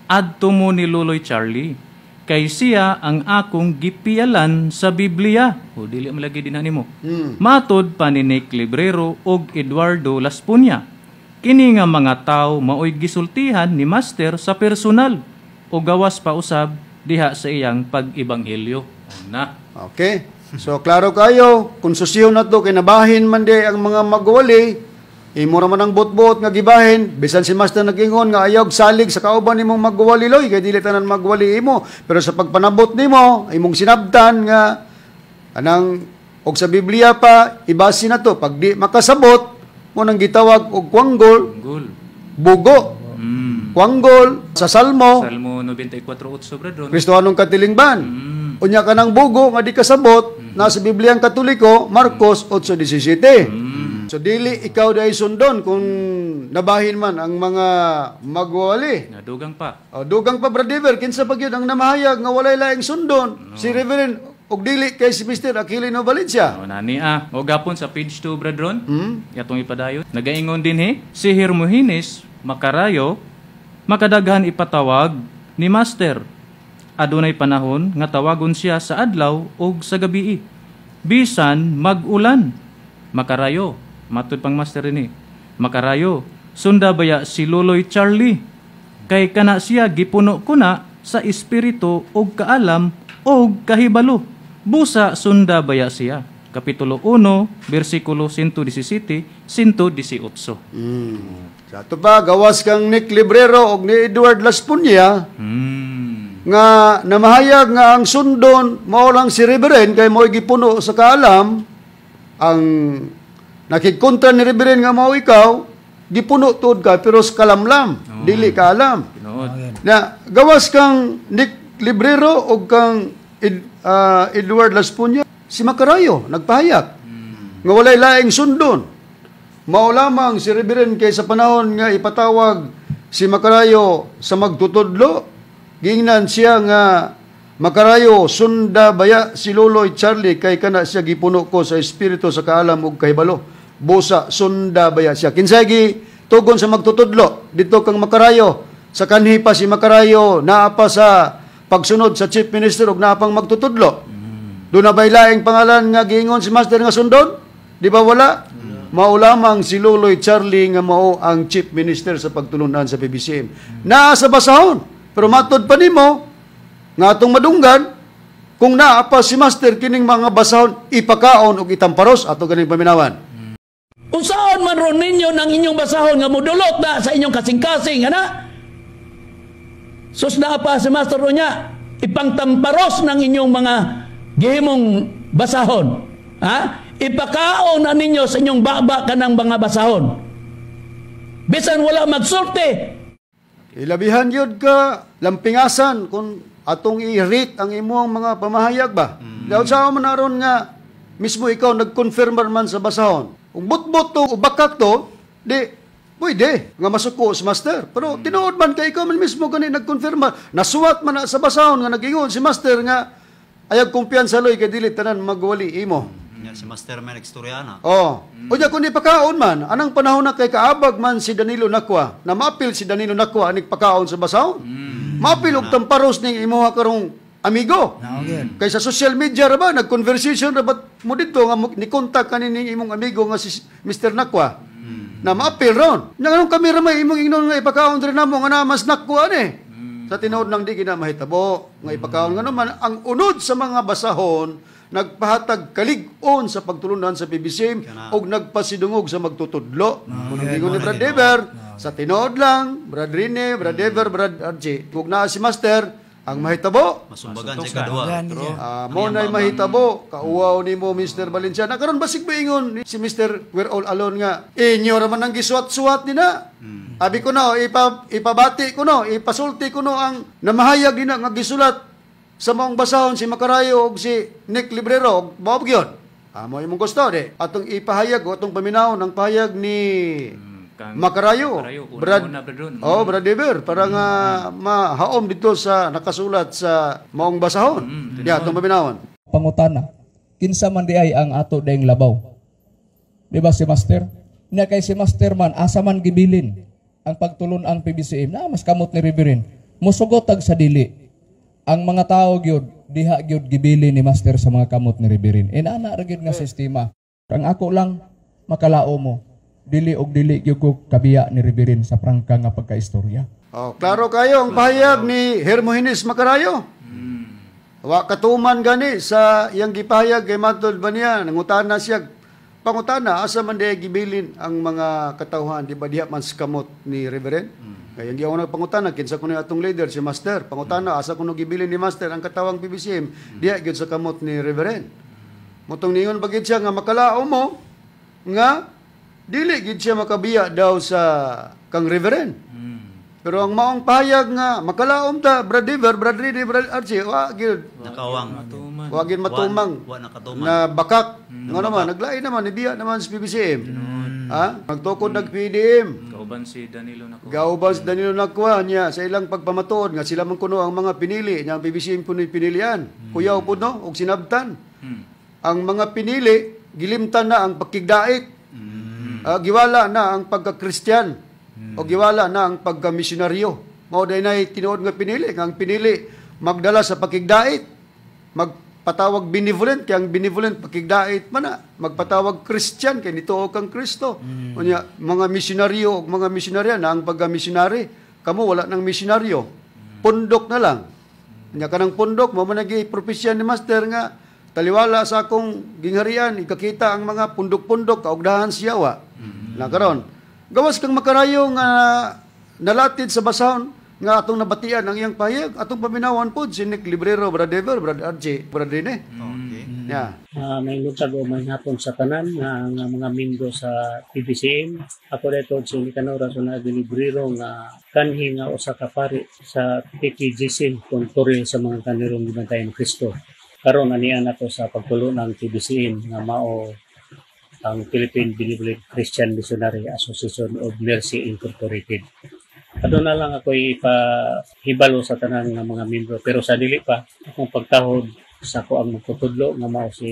"Adto mo ni Luloy Charlie kay siya ang akong gipiyalan sa Biblia." O dili man lagi dinha nimo. Matod pa ni Nick Librero ug Eduardo Laspunia. Kini nga mga tawo maoy gisultihan ni master sa personal o gawas pa usab diha sa iyang pag-ebanghelyo. O na. Okay. So klaro kayo, kung susiyo na to kay nabahin man di ang mga magwali, imo ra man ang bot-bot nga gibahin, bisan si master nagingon nga ayaw salig sa kauban nimong magwali, loy, kay dili tanan magwali imo, pero sa pagpanabot nimo imong sinabtan nga anang og sa Biblia pa ibase na to, pag di makasabot mo nang gitawag og kwanggol, bugo. Kwanggol sa Salmo, Salmo 94:8, brethren. Kristohanong katilingban. Unya kanang bugo nga di kasabot nasa Biblia ang Katoliko, Marcos 8:17. So dili ikaw dai sundon kung nabahin man ang mga magwali. Nga dugang pa. O, dugang pa, Brad Dever, kinsa pa gyud ang namahayag nga walay laing sundon? Si Reverend og dili kay si Mr. Aquilino Valencia. O nani ah. O gapon sa page 2, Brad Ron. Yatong ipadayon. Nagaingon din he, si Hermogenes Makarayo makadaghan ipatawag ni Master. Adunay panahon nga tawagon siya sa adlaw ug sa gabii. Bisan mag-ulan. Makarayo, matud pang Master ini. Makarayo, sunda baya si Loloy Charlie. Kay kana siya gipuno kuna sa espiritu ug kaalam ug kahibalo. Busa sunda baya siya. Kapitulo 1, bersikulo 117, 118. Sa ato pa, gawas kang Nick Librero og ni Edward Laspunya nga namahayag nga ang sundon mao lang si Reverend kay mo'y gipuno sa kaalam. Ang nakigkontra ni Reverend nga mao ikaw, gipuno tuod ka pero sa kalamlam, dili kaalam. Tinuod. Na gawas kang Nick Librero og kang Edward Laspunya, si Makarayo nagpahayag nga walay laing sundon. Mao lamang si Reverend kay sa panahon nga ipatawag si Makarayo sa magtutudlo, giingnan siya nga Makarayo sunda baya si Loloy Charlie kay kana siya gipuno ko sa espiritu sa kaalam ug kahibalo. Busa sunda baya siya. Kinsay gi tugon sa magtutudlo dito kang Makarayo? Sa kanhi pa si Makarayo naa pa sa pagsunod sa Chief Minister ug naa pang magtutudlo. Doon na ba'y laing pangalan nga giingon si Master nga sundon? Di ba wala? Mao lamang si Loloy Charlie nga mao ang Chief Minister sa pagtulunan sa PBCM. Naa sa basahon. Pero matod pa nimo nga atong madunggan, kung naa pa si Master kining mga basahon ipakaon og itamparos ato ganing paminawan. Unsaon man ron ninyo ng inyong basahon nga mudulot na sa inyong kasing-kasing, ana? Sus naa pa si Master unya, ipangtamparos ng inyong mga gihimong basahon. Ha? Ipakaon na ninyo sa inyong baba kanang mga basahon. Bisan wala magsulti. Ilabihan yun ka lampingasan kung atong i-rate ang imong mga pamahayag ba. Dahil sa man aron nga mismo ikaw nag-confirmer man sa basahon. Kung butbot to o bakak to, di pwede nga masuko si Master. Pero tinuod man kay ikaw man mismo gani nag-confirma. Nasuwat man na sa basahon nga nag-ingon si Master nga ayag kumpiyansa loy kay dili tanan magwali imo. Nya si Master man nagstorya na. Oh. Unya kun ipakaon man, anang panahon na kay kaabag man si Danilo Nakwa, na maapil si Danilo Nakwa anig pakaon sa basahon. Maapil og tamparos ning imuha karong amigo. Kay sa social media ra ba nag-conversation ra ba mo didto nga ni contact kani ning imong amigo nga si Mr. Nakwa. Na maapil ron. Nya nganong kami ra may imong ingnon nga ipakaon diri namo nga na mas Nakwa ani. Sa tinuod nang di gina mahitabo nga ipakaon nga naman ang unod sa mga basahon nagpahatag kalig-on sa pagtulunan sa PBCM og nagpasidungog sa magtutudlo. Kung ingon ni Brad Dever, sa tinuod lang, Brad Rene, Brad Dever, Brad RJ, kung naa si Master, ang mahitabo, Masumbagan sa kadua. Mo na'y mahitabo, kauwaw nimo Mr. Valencia. Na karon basig maingon si Mr. We're All Alone nga, inyo raman ang gisuwat-suwat ni na. Abi ko no, ipabati ko no, ipasulti ko no ang namahayag din na nga gisulat sa maong basahon si Makarayo og si Nick Librero og mao gyud. Amo imong gusto di. Atong ipahayag o atong paminawon ang pahayag ni Makarayo. Brad, oh, Brad Dever, para nga mahaom dito sa nakasulat sa maong basahon. Ya, atong paminawon. Pangutana, kinsa man di ay ang ato dayng labaw? Di ba si Master? Nya kay si Master man asa man gibilin ang pagtulon ang PBCM na mas kamot ni Reverend. Musugot tag sa dili. Ang mga tao gyud diha gyud gibili ni Master sa mga kamot ni Reverend. Inana ra gyud nga sistema. Ang ako lang makalao mo dili og dili gyud ko kabiya ni Reverend sa prangka nga pagkaistorya. Oh, klaro kayo ang pahayag ni Hermogenes Makarayo. Wa katuman gani sa iyang gipahayag kay matod ba niya nangutana siya. Pangutana asa man di gibilin ang mga katawhan, di ba diha man sa kamot ni Reverend? Kaya ang giyaw pangutana kinsa kuno atong leader si Master. Pangutana asa kuno gibilin ni Master ang katawang PBCM, diha gyud sa kamot ni Reverend. Motong ningon pa gyud siya nga makalao mo nga dili gyud siya makabiya daw sa kang Reverend. Pero ang maong pahayag nga makalaom ta, Brad Diver, Brad Ridi, Brad Archie, wa gyud. Nakawang. Matuman. Wa gyud matumang. Wa nakatuman. Na bakak. Nga naman, naglain naman, nibiya naman sa PBCM. Ha? Nagtukod nag PDM. Kauban si Danilo Nako. Gauban si Danilo Nakwa niya sa ilang pagpamatuod nga sila man kuno ang mga pinili niya, ang PBCM kuno pinilian. Kuyaw pud no og sinabtan. Ang mga pinili gilimtan na ang pagkigdait. Giwala na ang pagka-Kristiyan. O giwala na ang pagka-misyonaryo. Mao day nay tinuod nga pinili, nga ang pinili magdala sa pakigdait, magpatawag benevolent kay ang benevolent pakigdait man na, magpatawag Christian kay nituo kang Kristo. Unya mga misyonaryo ug mga misyonarya na ang pagka-misyonary, kamo wala nang misyonaryo. Pundok na lang. Unya kanang pundok mao man nagi propesya ni Master nga taliwala sa akong gingharian ikakita ang mga pundok-pundok kaugdahan siya wa. Na karon gawas kang makarayo nga nalatid sa basahon nga atong nabatian ang iyang pahayag, atong paminawan pod si Nick Librero, Brad Ever, Brad RJ, Brad Rene. Okay. Yeah. May luntag o may hapon sa tanan nga mga miyembro sa PBCM. Ako dito si Nicanor Razona Librero nga kanhi nga usa ka pari sa PTGC kontoril sa mga kanirong gibantayan ni Kristo. Karon anian ako sa pagtulo ng PBCM nga mao ang Philippine Benevolent Christian Missionary Association of Mercy Incorporated. Aduna lang ako ipahibalo sa tanan nga mga miyembro, pero sa dili pa akong pagtahod sa ako ang magtutudlo nga mao si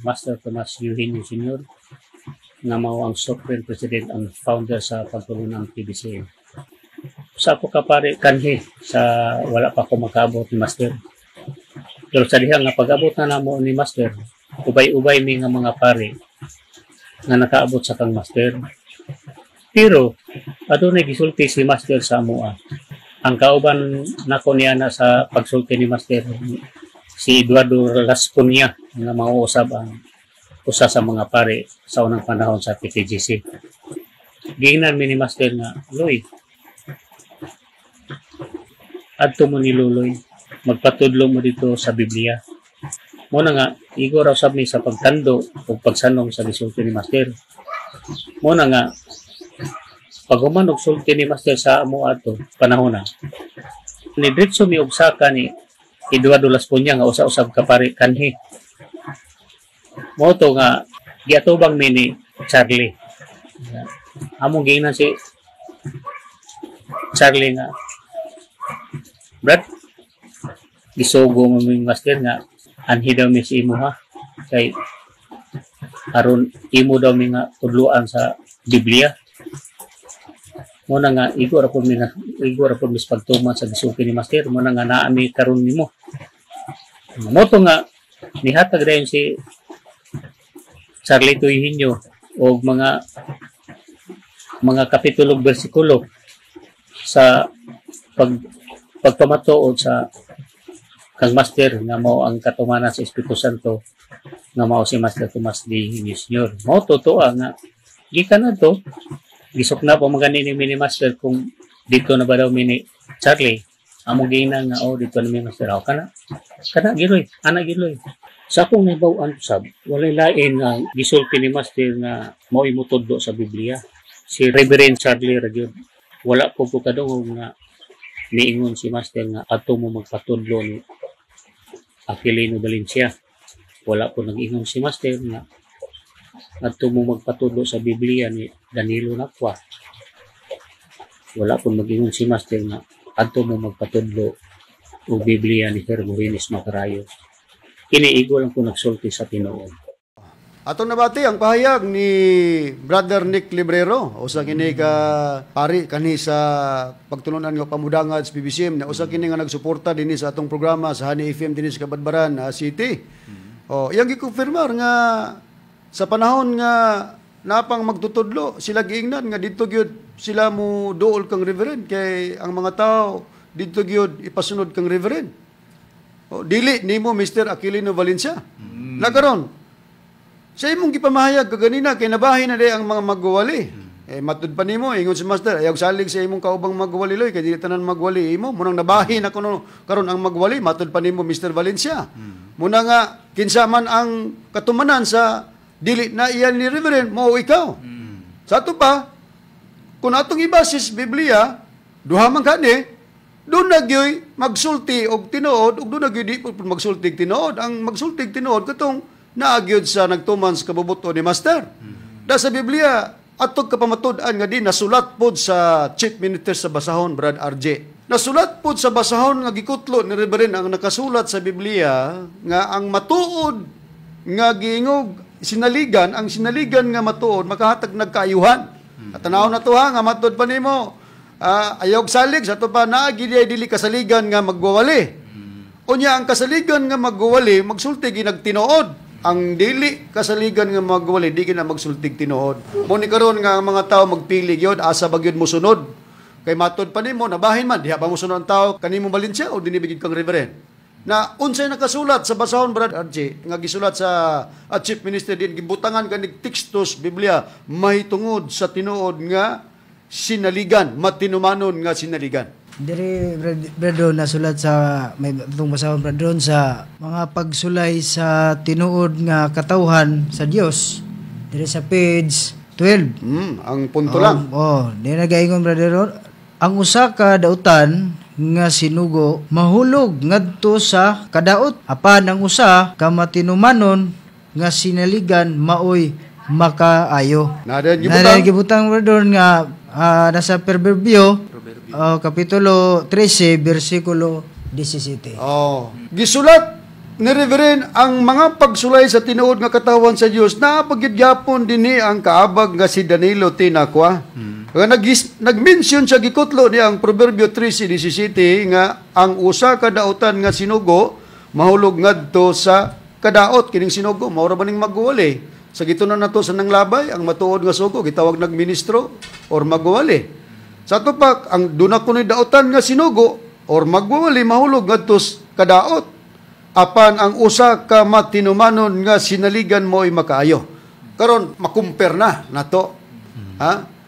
Master Tomas Eugenio Sr. nga mao ang Supreme President ang founder sa pagtulo ng PBCM. Sa ako kapare kanhi sa wala pa ako makaabot ni Master. Pero sa diha nga pag-abot na namo ni Master, ubay-ubay mi nga mga pare nga nakaabot sa kang Master. Pero adunay gisulti si Master sa amoa. Ang kauban nako niya na sa pagsulti ni Master si Eduardo Lascuña nga mauusab ang usa sa mga pare sa unang panahon sa PTGC. Giingnan mi ni Master nga, "Loy, adto mo ni Luloy, magpatudlo mo dito sa Biblia." Mo na nga, igo raw sab mi sa pagtando o pagsanong sa gisulti ni Master. Mo na nga, pag human og sulti ni Master sa amo ato, panahon na, nidritso mi og saka ni Eduardo Lascuña nga usa-usab ka pare kanhi. Mo to nga, giatubang mi ni Charlie. Among giingnan si Charlie nga, "Brad, gisugo mo mi Master nga anhi daw mi si imo ha, kay aron imo daw mi nga tudloan sa Biblia." Mo na nga igo ra pud mi na igo ra pud mis pagtuman sa gisulti ni Master, mo na nga naa mi karon nimo. Mo to nga nihatag dayon si Charlie Eugenio og mga kapitulo ug bersikulo sa pagpamatuod sa kang Master nga mao ang katumanan sa Espiritu Santo nga mao si Master Tomas D. Eugenio Sr. Mao totoo nga gikan na to gisukna pa man gani ni mini Master kung dito na ba daw mini Charlie. Among giingnan nga oh dito na mi Master, oh, kana kana giloy ana giloy. Sa akong nahibaw-an sab walay lain nga gisulti ni Master nga mao imutudlo sa Biblia si Reverend Charlie ra gyud. Wala po ko kadungog nga niingon si Master nga adto mo magpatudlo ni Aquilino Valencia. Wala po nag-ingon si Master nga adto mo magpatudlo sa Biblia ni Danilo Nakwa. Wala po mag-ingon si Master nga adto mo magpatudlo og Biblia ni Hermogenes Macarayo. Kini igo lang po nagsulti sa tinuod. Atong nabati ang pahayag ni Brother Nick Librero, usa kini ka pari kanhi sa pagtulunan nga pamudangad sa PBCM, na usa kini nga nagsuporta dinhi sa atong programa sa Honey FM dinhi sa Cabadbaran City. Oh, iyang gikumpirmar nga sa panahon nga napang magtutudlo sila giingnan nga didto gyud sila mo duol kang Reverend kay ang mga tao didto gyud ipasunod kang Reverend. Oh, dili nimo Mr. Aquilino Valencia. Nagaron sa imong gipamahayag kaganina kay nabahin na day ang mga magwali. Eh matud pa nimo ingon si Master, ayaw salig sa imong kaubang magwali loy kay dili tanan magwali imo. Munang nabahin na kuno karon ang magwali, matud pa nimo Mr. Valencia. Muna nga kinsa man ang katumanan sa dili na iyan ni Reverend mo ikaw. Sa ato pa kung atong ibasis Biblia Duha man kani, doon na gyoy magsulti og tinuod ug doon na gyoy di magsulti og tinuod. Ang magsulti og tinuod katong naagyod sa nagtuman sa kabubuton ni Master. Da sa Biblia atog kapamatud-an nga di nasulat pod sa Chief Minister sa basahon, Brad RJ. Nasulat pod sa basahon nga gikutlo ni Reverend ang nakasulat sa Biblia nga ang matuod nga giingog sinaligan, ang sinaligan nga matuod makahatag nagkaayuhan. At tanaw na to ha, nga matud pa nimo. Ayaw salig sa ato pa naa gid dili kasaligan nga magwawali. Unya ang kasaligan nga magwawali magsulti ginagtinuod. Ang dili kasaligan nga magwawali di gina magsultig tinuod. Mo ni karon nga ang mga tao magpili gyud asa ba gyud mosunod. Kay matud pa nimo nabahin man diha ba mosunod ang tao kanimo Valencia o dinhi kang Reverend. Na unsay nakasulat sa basahon, Brad RJ, nga gisulat sa Chief Minister din gibutangan kanig tekstos Biblia mahitungod sa tinuod nga sinaligan, matinumanon nga sinaligan. Diri Brad nasulat sa may atong basahon, Brad, sa mga pagsulay sa tinuod nga katawhan sa Dios diri sa page 12. Ang punto lang. Oh, di nagaingon, brother, ang usa ka dautan nga sinugo mahulog ngadto sa kadaot, apan ang usa ka matinumanon nga sinaligan maoy makaayo. Nadayon gibutang. Nadayon gibutang, brother, nga nasa Proverbio kapitulo 13 bersikulo 17. Oh, gisulat ni Reverend ang mga pagsulay sa tinuod nga katawan sa Dios na pagyapon dinhi ang kaabag nga si Danilo Tinakwa. Nga nag-mention siya gikutlo niya ang Proverbio 13:17 nga ang usa ka dautan nga sinugo mahulog ngadto sa kadaot. Kining sinugo mao ra ba ning magwali? Sa gitunan nato sa nanglabay ang matuod nga sugo gitawag nagministro or magwali. Sa tupak ang duna kunoy dautan nga sinugo or magwali mahulog ngadto sa kadaot. Apan ang usa ka matinumanon nga sinaligan mo ay makaayo. Karon makumpare na nato. Ha?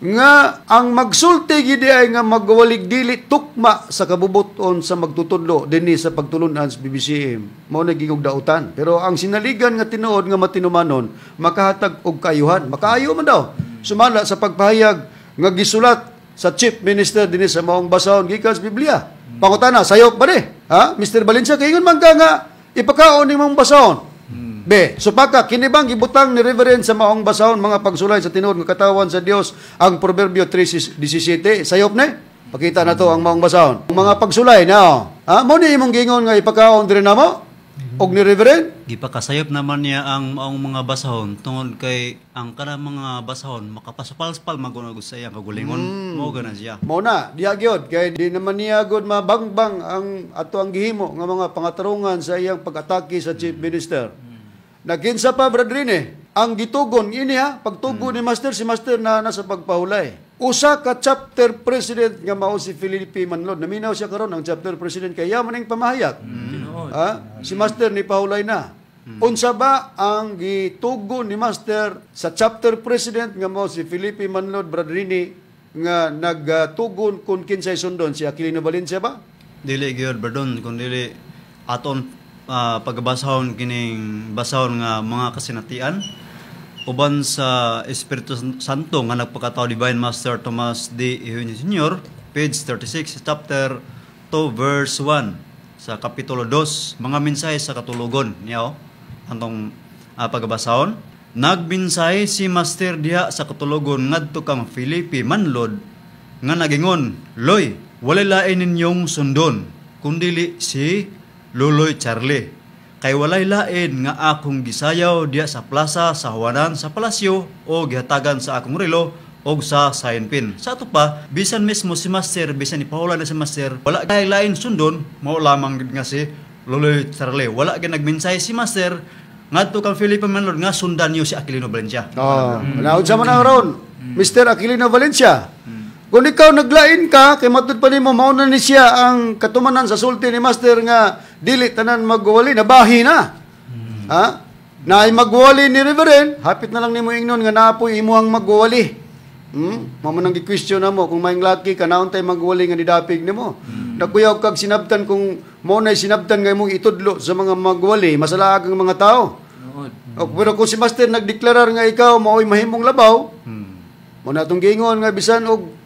Nga ang magsulti gid ay nga magwalig dili tukma sa kabubuton sa magtutudlo dinhi sa pagtulunan sa BBCM. Mao na gingog dautan. Pero ang sinaligan nga tinuod nga matinumanon makahatag og kaayuhan. Makaayo man daw. Sumala sa pagpahayag nga gisulat sa Chief Minister dinhi sa maong basahon gikan sa Biblia. Pangutana, sayop ba ni? Ha? Mr. Valencia, kaingon man ka nga ipakaon ni maong basahon. Be, supaka, kini bang gibutang ni Reverend sa maong basahon mga pagsulay sa tinuod nga katawan sa Dios ang Proverbio 3:17? Sayop ni? Pakita na to ang maong basahon. Ang mga pagsulay na. Ha? Mo ni imong giingon nga ipakaon diri namo? Og ni Reverend? Gipakasayop naman niya ang maong mga basahon tungod kay ang kanang mga basahon makapasupalspal magunag sa iyang kagulingon. Mao gana siya. Mao na, diha gyud kay di naman niya gud mabangbang ang ato ang gihimo nga mga pangatarungan sa iyang pag-atake sa Chief Minister. Naginsa pa, Brad Rene, ang gitugon ini ha, pagtugon ni Master, si Master na nasa pagpahulay. Usa ka chapter president nga mao si Felipe Manlod. Naminaw siya karon ang chapter president kay yaman ning pamahayag. Ha? Si Master ni pahulay na. Unsa ba ang gitugon ni Master sa chapter president nga mao si Felipe Manlod, Brad Rene, nga nagtugon kun kinsay sundon si Aquilino Valencia ba? Dili gyud, Berdon, kun dili aton pagbasahon kining basahon nga mga kasinatian uban sa Espiritu Santo nga nagpakatao Divine Master Tomas D. Eugenio Sr., page 36, chapter 2, verse 1, sa kapitulo 2, mga mensahe sa katulugon niya antong pagbasahon. Nagmensahe si Master diha sa katulugon ngadto kang Felipe Manlod nga nagingon, "Loy, walay lain ninyong sundon kundili si Luloy Charlie. Kay walay lain nga akong gisayaw diha sa plaza sa Juanan sa palasyo o gihatagan sa akong relo og sa sign pin." Sa ato pa, bisan mismo si Master, bisan ipahulan na si Master, wala kay lain sundon, mao lamang gid nga si Luloy Charlie. Wala gid nagmensahe si Master ngadto kang Felipe Manlod nga sundan niyo si Aquilino Valencia. Oh, naunsa man ang ron, Mr. Aquilino Valencia. Kung ikaw naglain ka, kay matud pa nimo mao na ni siya ang katumanan sa sulti ni Master nga dili tanan magwali, nabahi na. Ha? Na ay magwali ni Reverend, hapit na lang nimo ingnon nga naapoy imuhang magwali. Mao man ang gi-question namo kung maing laki ka nauntay magwali nga nidapig nimo. Nagkuyaw kag sinabtan kung mao nay sinabtan nga imong itudlo sa mga magwali, masalaag ang mga tao. O, pero kung si Master nagdeklarar nga ikaw mao'y mahimong labaw, mo na atong giingon nga bisan og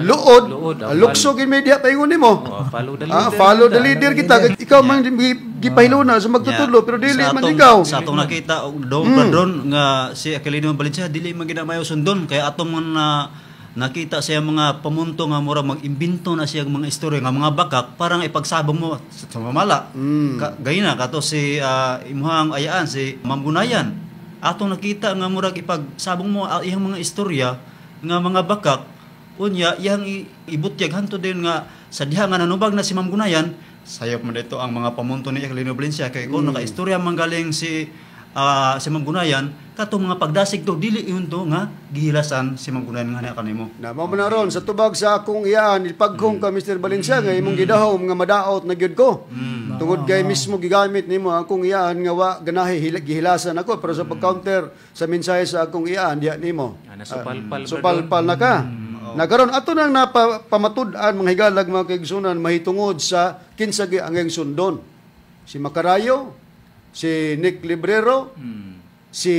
Luod, Luod, lukso gid media paingon nimo. Follow the leader. Follow the leader kita. Ikaw man gipahiluna sa magtutudlo pero dili man ikaw. Sa atong nakita og dong nga si Aquilino Valencia dili man gid mayo sundon kay atong man nakita siya mga pamunto nga mura mag-imbento na siya mga istorya nga mga bakak parang ipagsabong mo sa mamala. Gayna kato si imuhang ayaan si Ma'am Gunayan. Atong nakita nga murag ipagsabong mo iyang mga istorya nga mga bakak unya iyang ibutyag hanto din nga sa diha nga nanubag na si Ma'am Gunayan sayop man dito ang mga pamunto ni Aquilino Valencia kay kon nakaistorya man galing si si Ma'am Gunayan katong mga pagdasig to dili yun to nga gihilasan si Ma'am Gunayan nga kanimo. Na mao man ron sa tubag sa akong iyaan ipaghong ka Mr. Valencia nga imong gidahom nga madaot na gyud ko. Tungod kay mismo gigamit nimo akong iyaan nga wa ganahi gihilasan ako pero sa pag-counter sa mensahe sa akong iyaan diha nimo. Nasupalpal supalpal na ka. Nagaron ato nang napamatud-an mga higalag mga kaigsunan mahitungod sa kinsa gyud ang sundon. Si Macarayo, si Nick Librero, si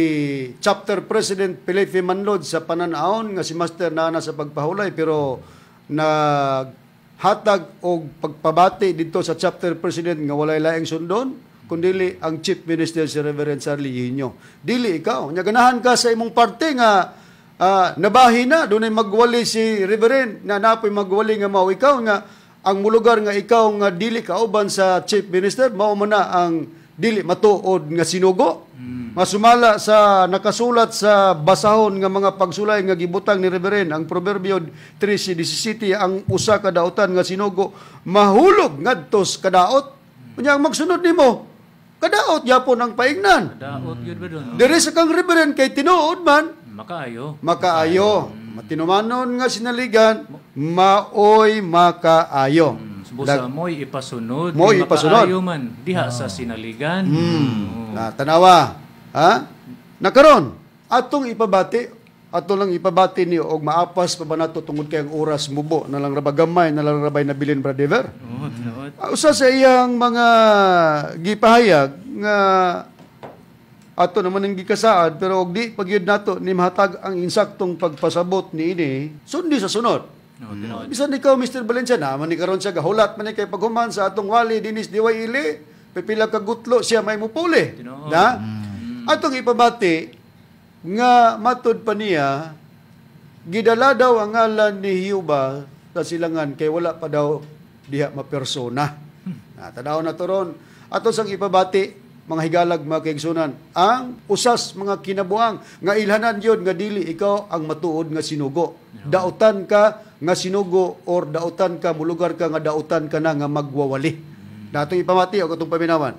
Chapter President Felipe Manlod sa pananahon nga si Master Nana sa pagpahulay pero naghatag og pagpabati dito sa Chapter President nga walay laing sundon kundili ang Chief Minister si Reverend Charlie Eugenio. Dili ikaw, nya ganahan ka sa imong parte nga nabahi na dunay magwali si Reverend na napoy magwali nga mao ikaw nga ang mulugar nga ikaw nga dili kauban sa Chief Minister mao man na ang dili matuod nga sinugo. Masumala sa nakasulat sa basahon nga mga pagsulay nga gibutang ni Reverend ang Proverbio 13:17 ang usa ka dautan nga sinugo mahulog ngadto sa kadaot. Unya ang magsunod nimo kadaot yapon ang paingnan. Kadaot gyud ba doon? Diri sa kang Reverend kay tinuod man makaayo. Makaayo. Matinumanon nga sinaligan maoy makaayo. Busa mo'y ipasunod. Mo'y ipasunod. Makaayo man diha sa sinaligan. Na tanawa. Ha? Nakaron atong ipabati, ato lang ipabati ni og maapas pa ba nato tungod kay ang oras mubo na lang raba gamay na lang rabay nabilin brother. Usa sa iyang mga gipahayag nga ato naman ang gikasaad pero og di pagyud nato ni mahatag ang insaktong pagpasabot niini sundi sa sunod. Bisan ikaw Mr. Valencia na man ni karon siya gahulat man ni kay paghuman sa atong wali dinis diway ili pipila ka gutlo siya may mupuli. Na atong ipabati nga matud pa niya gidala daw ang ngalan ni Hiuba sa silangan kay wala pa daw diha mapersona. Na tanaw na to ron ato sang ipabati mga higalag mga kaigsunan ang usas mga kinabuang nga ilhanan yun nga dili ikaw ang matuod nga sinugo. Dautan ka nga sinugo or dautan ka mulugar ka nga dautan ka na nga magwawali. Natong ipamati og atong paminawan.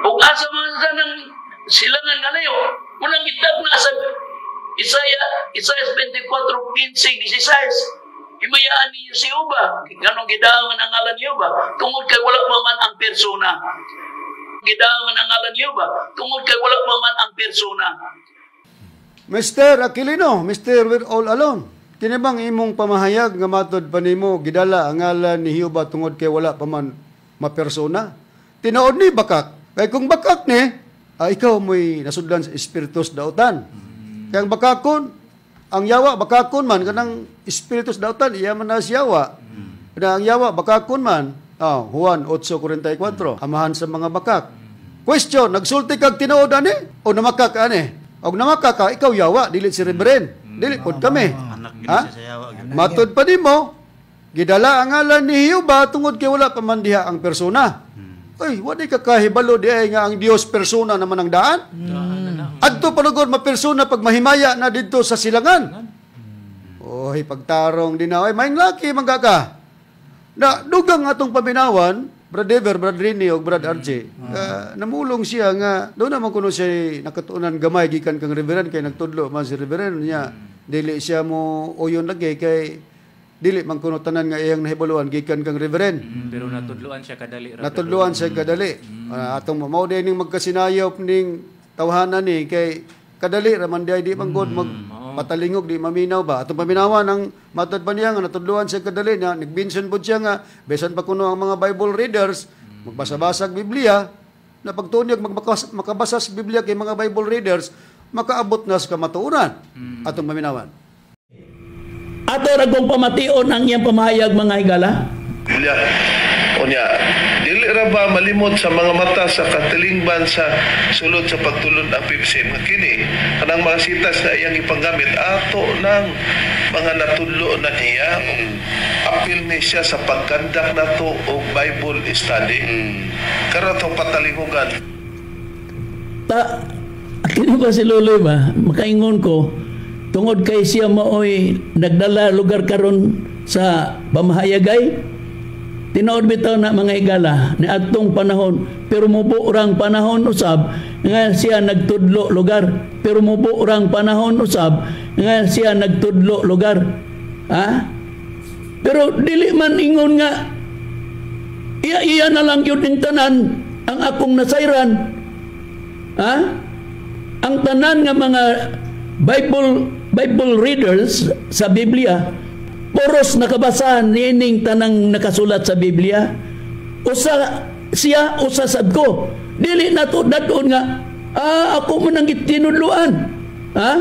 Ug asa man sa nang silangan kanayo, unang itag na sa Isaiah 24:15-16. Himayaan ninyo si Uba. Ganong gidaman ang ngalan ni Uba tungod kay wala pa man ang persona. Gidaman ang ngalan ni Uba tungod kay wala pa man ang persona. Mr. Aquilino, Mr. We're All Alone, kini bang imong pamahayag nga matod pa nimo gidala ang ngalan ni Hiuba tungod kay wala pa man mapersona? Tinuod ni bakak. Kay kung bakak ni, ikaw mo'y nasudlan sa espiritus dautan. Kaya ang bakakon, ang yawa bakakon man kanang espiritus dautan iya man na siyawa. Na ang yawa bakakon man, Juan 8:44, amahan sa mga bakak. Question, nagsulti kag tinuod ani o namakak ani? Og namakak ka, ikaw yawa, dili si Reverend. Dili pod kami. Ha? Matud pa nimo, gidala ang ngalan ni Hiuba tungod kay wala pa man diha ang persona. Ay, wala ka kahibalo di ay nga ang Dios persona naman ang daan. Adto panugod mapersona pag mahimaya na didto sa silangan. Oy, pagtarong din na, ay maing laki mangga ka. Na dugang atong paminawan, Brad Ever, Brad Rini o Brad RJ, namulong siya nga doon naman kuno siya nakatuunan gamay gikan kang Reverend kay nagtudlo man si Reverend niya. Dili siya mo uyon lagi kay dili man kuno tanan nga iyang nahibaluan gikan kang Reverend. Pero natudloan siya kadali. Natudloan siya kadali. Atong mao din ning magkasinayop ning tawhana ni kay kadali ra man di di man gud mag patalingog di maminaw ba. Atong paminawan ang matod pa niya nga natudloan siya kadali na nagbinson pud siya nga bisan pa kuno ang mga Bible readers magbasa-basag Biblia na pagtunyag makabasa sa Biblia kay mga Bible readers makaabot na sa kamatuoran. Atong paminawan. Ato ra kong pamation ang iyang pamahayag, mga higala. Biblia. Unya, dili ra ba malimot sa mga mata sa katilingban sa sulod sa pagtulon ang PBCM nga kini kanang mga sitas na iyang ipanggamit ato ng mga natudlo na niya, apil ni siya sa pagkandak nato og Bible study karon ato patalihugan. Ta kini ba si Luloy ba makaingon ko tungod kay siya maoy nagdala lugar karon sa pamahayagay. Tinuod bitaw na, mga higala, ni adtong panahon, pero mubo rang panahon usab nga siya nagtudlo lugar, pero mubo rang panahon usab nga siya nagtudlo lugar, ha? Pero dili man ingon nga iya iya na lang gyud ning tanan ang akong nasayran, ha? Ang tanan nga mga Bible readers sa Biblia puros nakabasa niining tanang nakasulat sa Biblia. Usa siya, usa sad ko. Dili nato dadon nga ako man ang gitinudloan. Ha?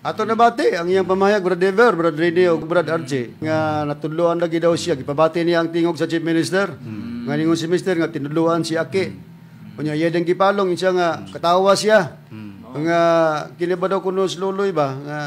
Ato nabati ang iyang pamahayag, Brad Dever, Brad Rene ug Brad RJ, nga natudloan lagi daw siya, gipabati niya ang tingog sa Chief Minister. Nga ningon si Mister nga tinudloan si Aki. Unya iya ding gipalong siya nga katawa siya. Nga kini ba daw kuno si Luloy ba nga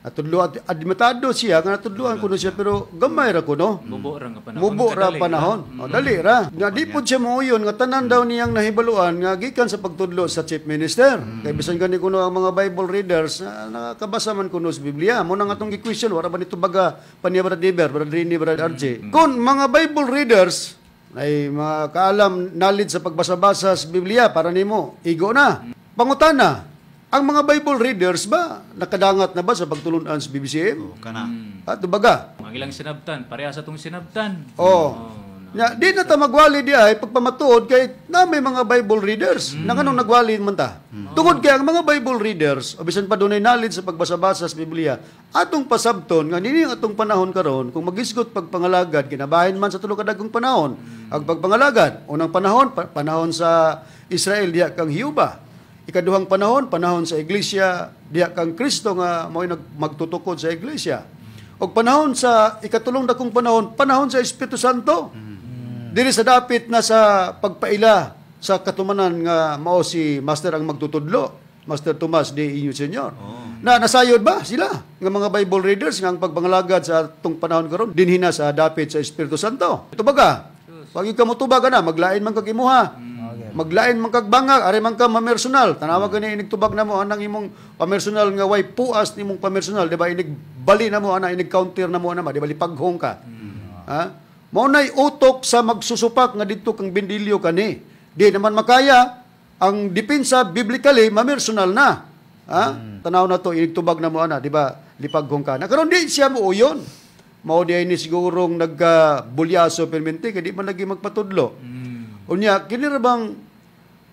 natudloan, admitado siya nga natudloan kuno siya pero gamay ra kuno. Mubo ra nga panahon. Mubo ra panahon. O, dali ra. Nga di pud siya mooyon nga tanan daw niyang nahibaluan nga gikan sa pagtudlo sa Chief Minister. Kay bisan gani kuno ang mga Bible readers na nakabasa man kuno sa Biblia. Mo na nga atong gi-question, wala ba nito baga pa niya, Brad Dever, Brad Rini, Brad RJ? Kung mga Bible readers ay mga kaalam knowledge sa pagbasa-basa sa Biblia para nimo, igo na. Pangutana, ang mga Bible readers ba nakadangat na ba sa pagtulunan sa BBCM? Oh, kana. At baga. Ang ilang sinabtan, pareha sa tong sinabtan. Oh. Ya, di na ta magwali di ay pagpamatuod kay na may mga Bible readers. Na nganong nagwali man ta? Tungod kay ang mga Bible readers, o bisan pa dunay knowledge sa pagbasa-basa sa Biblia, atong pasabton nga nini ang atong panahon karon kung magisgot pagpangalagad kinabahin man sa tulo ka dagkong panahon. Ang pagpangalagad, unang panahon, panahon sa Israel diha kang Hiuba. Ikaduhang panahon, panahon sa iglesia, diha kang Kristo nga mao'y magtutukod sa iglesia. Og panahon sa ikatulong dakong panahon, panahon sa Espiritu Santo. Diri sa dapit na sa pagpaila sa katumanan nga mao si Master ang magtutudlo, Master Tomas de Inyo Senior. Na nasayod ba sila nga mga Bible readers nga ang pagpangalagad sa atong panahon karon dinhi na sa dapit sa Espiritu Santo? Tubaga. Pag ikaw motubag na, maglain man kag imuha. Maglain man kag bangag, ari man ka mamersonal. Tanawa gani inig tubag na mo anang imong pamersonal nga way puas nimong pamersonal, di ba? Inig bali na mo ana, inig counter na mo ana, di ba lipaghong ka. Ha? Mao nay utok sa magsusupak nga didto kang bindilyo kani. Di naman makaya ang depensa biblically mamersonal na. Ha? Tanaw na to inig tubag na mo ana, di ba? Lipaghong ka. Na karon di siya muuyon. Mao di ay ni sigurong nagka bulyaso permente kay di man lagi magpatudlo. Unya kini ra bang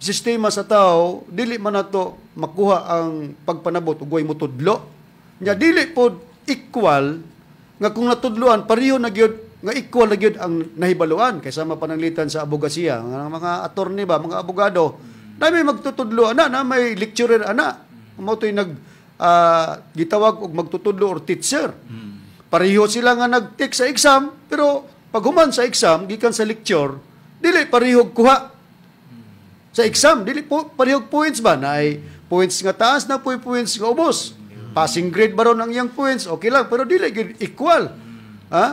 sistema sa tao dili man nato makuha ang pagpanabot ug way motudlo. Nya dili pod equal nga kung natudloan pareho na gyud nga equal na gyud ang nahibaluan kay sama pananglitan sa abogasiya nga mga attorney ba, mga abogado na may magtutudlo ana, na may lecturer ana, mao toy nag gitawag og magtutudlo or teacher. Pareho sila nga nag-take sa exam pero pag human sa exam gikan sa lecture dili parehog kuha sa exam, dili po parehog points ba, na ay points nga taas na po'y points nga ubos. Passing grade ba ron ang iyang points, okay lang, pero dili gyud equal. Ha?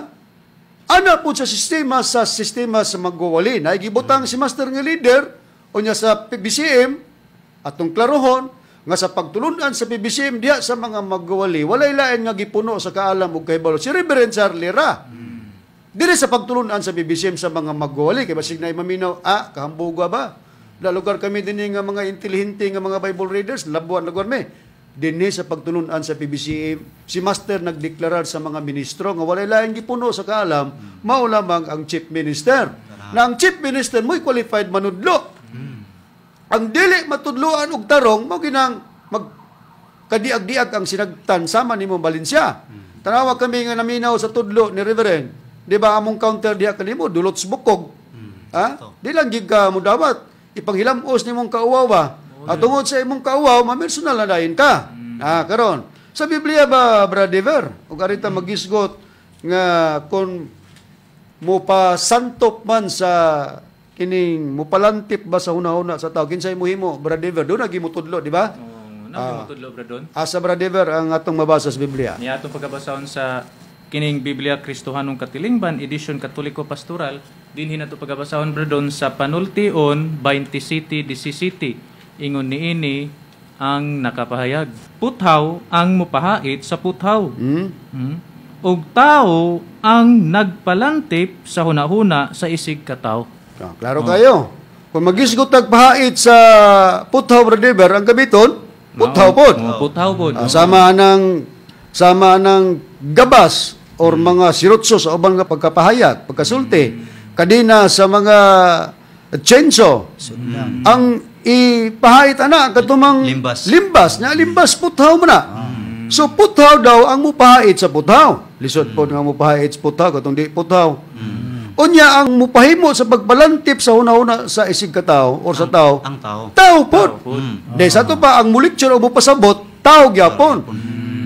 Ana po sa sistema sa magwawali. Naigibutang si master nga leader o niya sa PBCM atong klarohon nga sa pagtulunan sa PBCM diha sa mga magwawali, walay lain nga gipuno sa kaalam ug kahibalo si Reverend Charlie ra. Diri sa pagtulunan sa PBCM sa mga magwawali, kay basig na maminaw, kahambuga ba? La lugar kami dinhi nga mga intelihente nga mga Bible readers, labuan lugar me. Dinhi sa pagtulunan sa PBCM, si Master nagdeklarar sa mga ministro nga walay laing gipuno sa kaalam, mao lamang ang Chief Minister. Na ang Chief Minister mo'y qualified manudlo. Ang dili matudloan og tarong mao ginang magkadiag-diag ang sinagtan sama nimo Valencia. Tanawa kami nga naminaw sa tudlo ni Reverend. Di ba among counter diha kanimo dulot sa bukog. Ha? Di lang gid ka mudawat, ipanghilamos nimong kauwaw ba. At tungod sa imong kauwaw, mamersonal na dayon ka. Karon. Sa Biblia ba, Brother? Ug arita magisgot nga kung mupasantop man sa kining mupalantip ba sa hunahuna sa tao, kinsay mohimo, Brother? Doon na gimutudlo, di ba? Oh, na gimutudlo, Brother Don. Asa, Brother, ang atong mabasa sa Biblia? Niya atong pagkabasahon sa kining Biblia Kristohanong Katilingban Edisyon Katoliko Pastoral, dinhi nato pagkabasahon, Brother Don, sa Panultion 27:17. Ingon niini ang nakapahayag: "Puthaw ang mupahait sa puthaw. Ug tao ang nagpalantip sa hunahuna sa isig katawo." Ah, klaro kayo. Kung magisgot tagpahait sa puthaw, Brother, ang gamiton, puthaw pod. Oh, puthaw pod. Ah, sama ng gabas or mga sirotso sa ubang nga pagkapahayag, pagkasulti, kadina sa mga chenso. Ang ipahait ana katumang Limbas. Limbas, nya limbas puthaw man na. So puthaw daw ang mupahait sa puthaw. Lisod pod nga mupahait sa puthaw katong di puthaw. Unya ang mupahimo sa pagpalantip sa hunahuna sa isig katawo or sa tao, Ang tao. Tao pod. De sa ato pa ang mulecture o mupasabot, tao gyapon.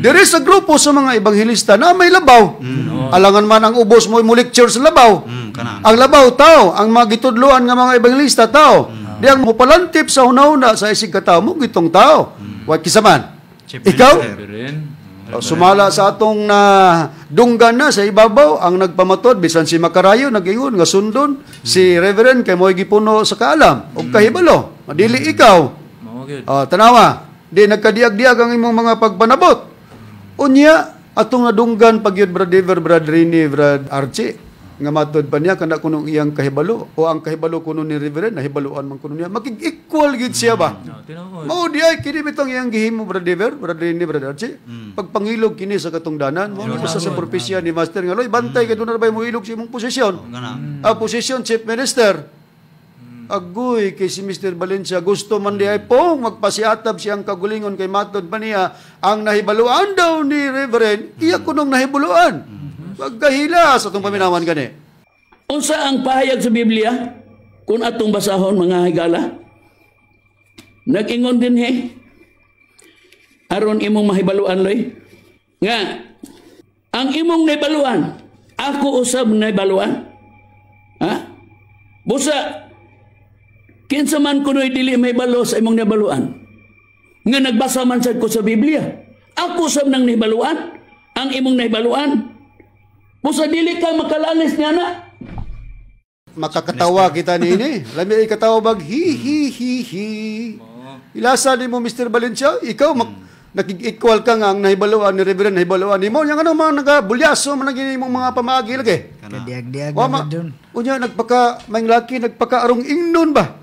Diri sa grupo sa mga ebanghelista na may labaw. Alangan man ang ubos mo mulecture sa labaw. Kana. Ang labaw tao, ang mga gitudloan nga mga ebanghelista tao. Di ang mupalantip sa hunahuna sa isig katawo mo gitong tao. Wa kisa man. Chief Ikaw? Minister. Rin. O, sumala sa atong na dunggan na sa ibabaw ang nagpamatod bisan si Makarayo nag-ingon nga sundon si Reverend kay mo'y gipuno sa kaalam ug kahibalo dili ikaw. Mao gyud. Oh, tanawa, di nagkadiag-diag ang imong mga pagpanabot. Unya atong nadunggan pagyud, Brad Dever, Brad Rini, Brad Archie, nga matod pa niya kana kunong iyang kahibalo o ang kahibalo kuno ni Reverend nahibaluan man kuno niya, makig-equal gid siya ba. No, tinuod. Mao di ay kini bitong iyang gihimo, Brad Dever, Brad Rini, Brad Archie. Pagpangilog kini sa katungdanan, mao ni usa sa propesya ni Master nga, "Loy, bantay kay doon na ba mo ilog sa imong posisyon." Kana. Ah, posisyon Chief Minister. Agoy kay si Mr. Valencia gusto man di ay pong magpasiatab siyang kagulingon kay matod pa niya ang nahibaluan daw ni Reverend, iya kunong nahibaluan. Pagkahila sa atong paminawan gani. Unsa ang pahayag sa Biblia? Kung atong basahon, mga higala. Nag-ingon din he. Aron imong mahibaluan, loy. Nga ang imong nahibaluan, ako usab nahibaluan. Ha? Busa kinsa man kuno'y dili mahibalo sa imong nahibaluan. Nga nagbasa man sad ko sa Biblia. Ako usab nang nahibaluan ang imong nahibaluan. Busa dili ka makalalis niya na. Makakatawa kita niini. Lami ay katawa bag hi hi hi hi. Ilasa ni mo, Mr. Valencia, ikaw nakig-equal ka nga ang nahibaluan ni Reverend nahibaluan nimo. Yang ano mga nagabulyaso man ang imong mga pamaagi lagi. Kadiag-diag Wa na ma, doon. Unya nagpaka may laki nagpaka arong ingnon ba?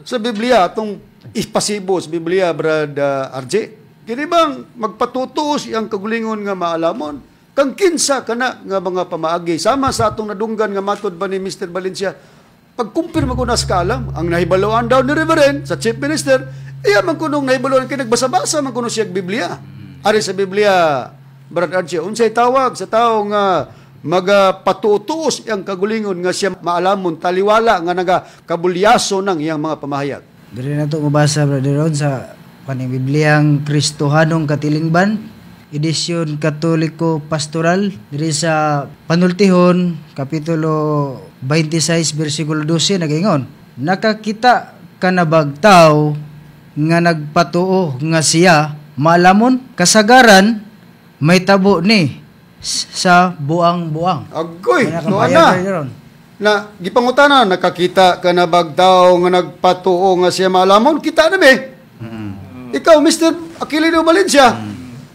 Sa Biblia atong ipasibo sa Biblia, Brad RJ. Kini bang magpatutuos iyang kagulingon nga maalamon? Kang kinsa kana nga mga pamaagi sama sa atong nadunggan nga matod ba ni Mr. Valencia, pagkumpirma ko na sa kaalam ang nahibaluan daw ni Reverend sa Chief Minister, iya man kunong nahibaluan kay nagbasa-basa man kuno siya og Biblia. Ari sa Biblia, Brad RJ, unsay tawag sa tao nga magapatutuos iyang kagulingon nga siya maalamon taliwala nga nagakabulyaso ng iyang mga pamahayag? Diri na to mabasa, Brother Ron, sa kaning Bibliang Kristohanong Katilingban, Edisyon Katoliko Pastoral, diri sa Panultihon kapitulo 26 bersikulo 12 nagaingon: "Nakakita ka na bag tao nga nagpatuo nga siya maalamon? Kasagaran may tabo ni sa buang-buang." Agoy, Kaya no kang na. Brother Ron. Na gipangutana, "Nakakita ka na bag tao nga nagpatuo nga siya maalamon?" Kita na be. Ikaw, Mr. Aquilino Valencia.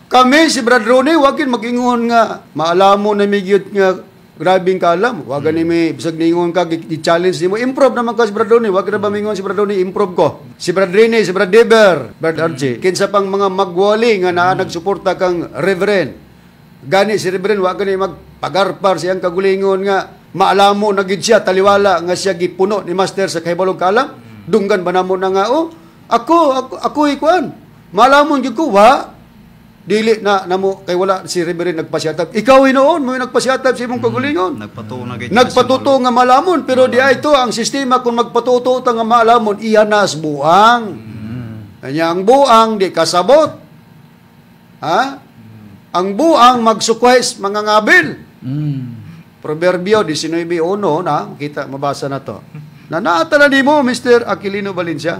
Kami si Brad Ronnie wagin magingon nga maalamon na migyot nga grabing kaalam. Wag ni may bisag ningon ka i-challenge nimo. Improve naman ka si Brad Ronnie. Wag na ba mingon si Brad Ronnie, improve ko. Si Brad Rene, si Brad Deber, Brad RJ. Kinsa pang mga magwali nga naa nagsuporta kang Reverend. Gani si Reverend wa gani magpagarpar siyang kagulingon nga maalamo na gid siya taliwala nga siya gipuno ni Master sa kahibalog kaalam. Dunggan ba namo na nga, "Oh, ako ako ako ikuan. Maalamon gyud ko wa." Dili na namo kay wala si Reverend nagpasiatab. Ikaw hinuon mo yung nagpasiatab sa imong kagulingon. Nagpatuo na gid. Nagpatuto nga malamon, pero di ay ito ang sistema. Kung magpatuto ta nga maalamon, iya nas buang. Kanya ang buang di kasabot. Ha? Ang buang magsukway mga ngabil. Proverbio 19:1 na kita mabasa na to. Na naatala nimo Mr. Aquilino Valencia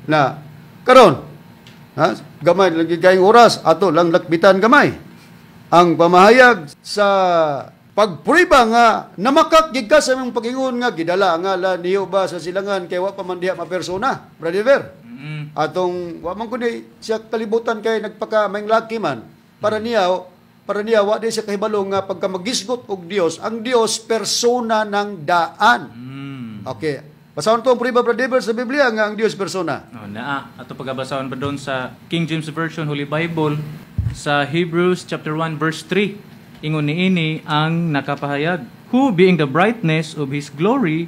na karon ha, gamay lagi kayong oras ato lang lakbitan gamay ang pamahayag sa pagprueba nga namakak gid ka sa imong pagingon nga gidala ang ngalan niyo ba sa silangan kay wa pa man diha mapersona, Brother Ver. Atong wa man kundi siya kalibutan kay nagpaka maing laki man para niya wa di siya kahibalo nga pagka magisgot og Dios, ang Dios persona ng daan. Okay. Basahon to ang prueba, Brother Ver, sa Biblia nga ang Dios persona. Oh, naa ato pagabasahon pa doon sa King James Version Holy Bible sa Hebrews chapter 1 verse 3. Ingon niini ang nakapahayag, who being the brightness of his glory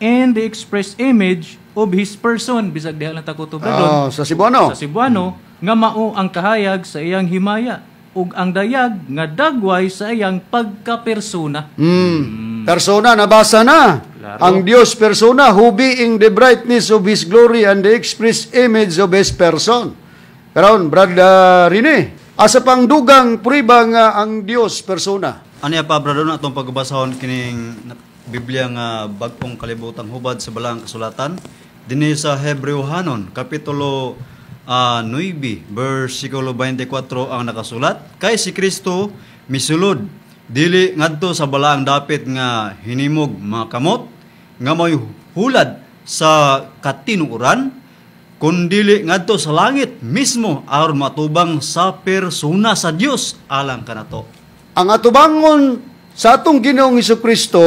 and the express image of his person, bisag diha lang ta kutob doon. Sa Cebuano. Sa Cebuano nga mao ang kahayag sa iyang himaya ug ang dayag nga dagway sa iyang pagkapersona. Persona nabasa na. Claro. Ang Dios persona, who being the brightness of his glory and the express image of his person. Karon, Brother Rene, asa pang dugang prueba nga ang Dios persona? Aniya pa, brother, na atong pagbasahon kining Biblia nga bag-ong kalibutang hubad sa balang kasulatan dinhi sa Hebreohanon kapitulo 9 bersikulo 24 ang nakasulat, kay si Kristo misulod dili ngadto sa balaang dapit nga hinimog mga kamot nga may hulad sa katinuoran, kundili ngadto sa langit mismo aron matubang sa persona sa Dios alang kanato. Ang atubangon sa atong Ginoong Hesukristo,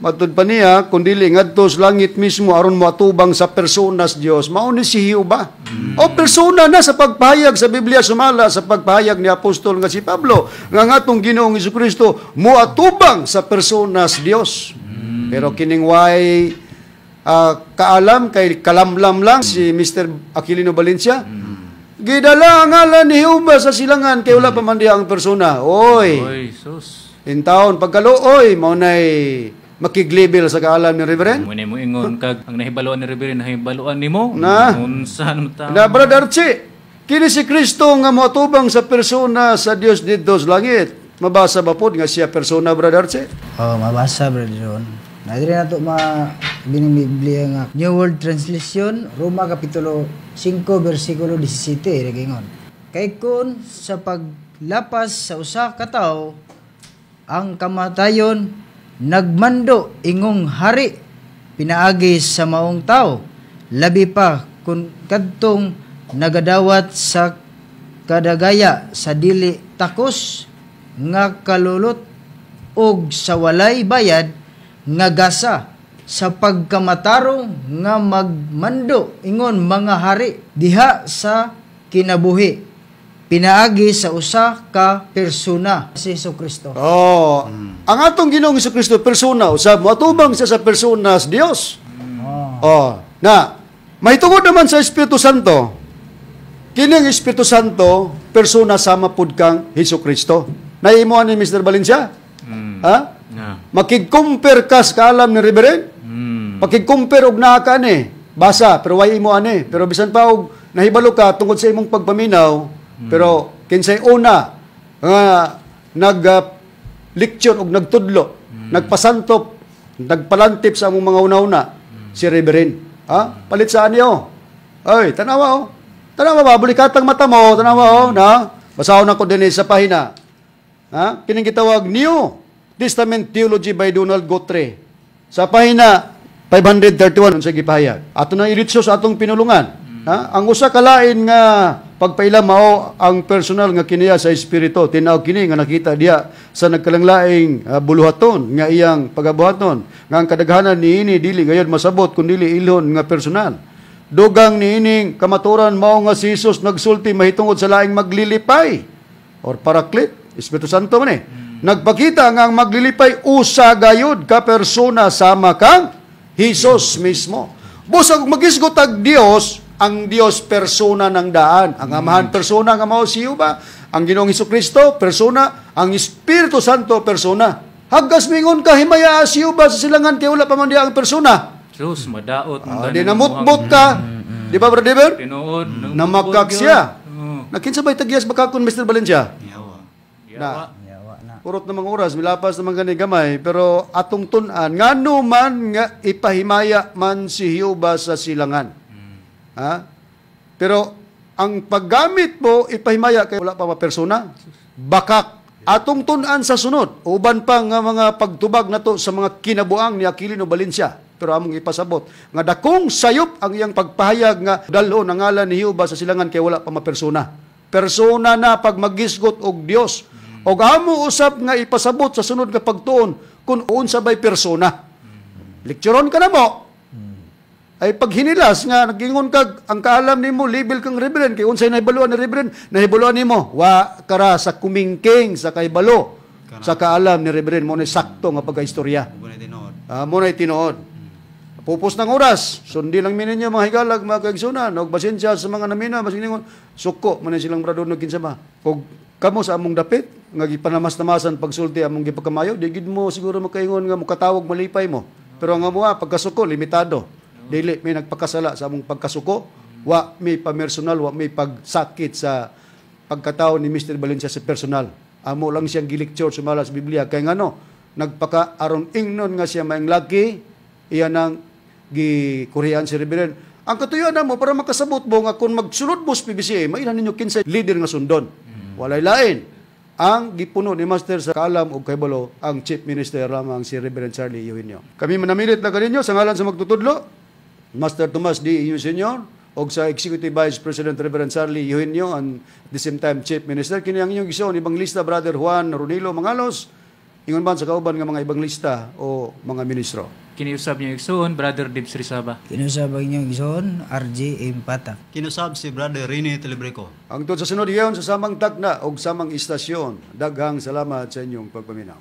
matud pa niya, kundili ngadto sa langit mismo aron moatubang sa persona sa Dios, mao ni si Jehova. O persona na sa pagpahayag sa Biblia, sumala sa pagpahayag ni apostol nga si Pablo, nga ang atong Ginoong Hesukristo moatubang sa persona sa Dios. Pero kining way kaalam kay kalamlam lang si Mr. Aquilino Valencia. Gidala ang ngalan ni Jehova sa silangan kay wala pa man diha ang persona. Oy. Oy, sus. Intaon pagkaluoy mao nay makiglibel sa kaalam ni Reverend. Mo mo ingon kag ang nahibaluan ni Reverend nahibaluan nimo. Na. Unsa man ta? Na Brother Archie, kini si Kristo nga moatubang sa persona sa Dios didto sa langit. Mabasa ba pod nga siya persona, Brother Archie? Oh, mabasa, Brother John. Nadiri na to ma bining Biblia nga New World Translation, Roma kapitulo 5 bersikulo 17 nagingon. Kay kun sa paglapas sa usa ka tawo ang kamatayon nagmando ingong hari pinaagi sa maong tao, labi pa kun kadtong nagadawat sa kadagaya sa dili takos nga kalulot og sa walay bayad nga gasa sa pagkamatarong nga magmando ingon mga hari diha sa kinabuhi pinaagi sa usa ka persona, si Jesucristo. Oh, ang atong Ginoong Jesucristo persona usab moatubang siya sa persona sa Dios. Oh, na mahitungod naman sa Espiritu Santo. Kini ang Espiritu Santo persona sama pud kang Jesucristo. Naimo ani Mr. Valencia? Ha? Na. Makig-compare ka sa kaalam ni Reverend? Pakig-compare og naa ka ani. Basa pero way imo ani. Pero bisan pa og nahibalo ka tungod sa imong pagpaminaw, pero kinsay una nga nag lecture og nagtudlo, nagpasantop, nagpalantip sa among mga una-una, si Reverend. Ha? Palit sa ani oh. Ay, tanawa oh. Tanawa ba bulikatang mata mo, tanawa oh, na. Basahon ako dinhi sa pahina. Ha? Kining gitawag New Testament Theology by Donald Guthrie. Sa pahina 531 unsa gipahayag. Ato nang iritso sa atong pinulungan. Ha? Ang usa ka lain nga pagpaila mao ang personal nga kiniya sa espiritu, tinaw kini nga nakita diya sa nagkalanglaing buluhaton nga iyang pagabuhaton, nga ang kadaghanan niini dili gayon masabot kun dili ilhon nga personal. Dugang niining kamaturan mao nga si Jesus nagsulti mahitungod sa laing maglilipay or Paraclete, Espiritu Santo man eh. Nagpakita nga ang maglilipay usa gayud ka persona sama kang Jesus mismo. Busag magisgot ag Dios, ang Dios persona ng daan. Ang Amahan persona nga mao si Jehova, ang Ginoong Hesukristo persona, ang Espiritu Santo persona. Haggas mingon ka himaya si Jehova sa silangan kay wala pa man diya ang persona. Sus, madaot man di namutbot ka. Di ba, Brother Dever? Tinuod, Namakak siya. Nakinsa ba'y tagiyas bakakon, Mr. Valencia? Yawa. Na. Yawa na. Urot namang oras, milapas naman gani gamay, pero atong tun-an, ngano man nga ipahimaya man si Jehova sa silangan. Ha? Pero ang paggamit mo, ipahimaya kay wala pa mapersona. Bakak. Atong tun-an sa sunod, uban pa nga mga pagtubag nato sa mga kinabuang ni Aquilino Valencia. Pero among ipasabot nga dakong sayop ang iyang pagpahayag nga dalhon ang ngalan ni Jehova sa silangan kay wala pa mapersona. Persona na pag magisgot og Dios. Og amo usab nga ipasabot sa sunod nga pagtuon kung unsa bay persona. Lekturon ka na mo. Ay paghinilas nga nagingon kag ang kaalam nimo label kang reverend kay unsay nahibaluan ni reverend, nahibaluan nimo wa kara sa kumingking sa kahibalo sa kaalam ni reverend mo ni sakto nga pagkaistorya. Mo na tinuod. Mo na tinuod. Pupos ng oras. Sundi lang mi ninyo mga higalag, mga kaigsunan. Og pasensya sa mga namina, basig ningon, suko man silang brado no kinsa ba. Og kamo sa among dapit nga gipanamas-namasan pagsulti among gipagkamayo, di gid mo siguro makaingon nga mokatawag malipay mo. Pero ang amoa pagkasuko limitado. Dili may nagpakasala sa among pagkasuko, wa may pamersonal, wa may pagsakit sa pagkatao ni Mr. Valencia sa personal. Amo lang siyang gilecture sumala sa Biblia kay ngano nagpaka aron ingnon nga siya maing laki, iya nang gikurian si Reverend. Ang katuyuan na mo para makasabot mo nga kung magsulod mo sa PBCM, mailan ninyo kinsay leader nga sundon. Walay lain. Ang gipuno ni Master sa kaalam og kahibalo ang Chief Minister lamang si Reverend Charlie Eugenio. Kami manamilit na kaninyo sa ngalan sa magtutudlo, Master Tomas D. Eugenio Sr. og sa Executive Vice President Reverend Charlie Eugenio and at the same time Chief Minister. Kini ang inyong igsoon, Evangelista Brother Juan Ronilo Mangalos, ingon man sa kauban nga mga evangelista o mga ministro. Kiniusab niyo igsoon, Brother Dibs Rizaba. Kinusab ang inyong igsoon, RJ M. Patak. Kinusab si Brother Rene Telebreco. Ang sa sunod higayon sa samang tagna og samang istasyon. Daghang salamat sa inyong pagpaminaw.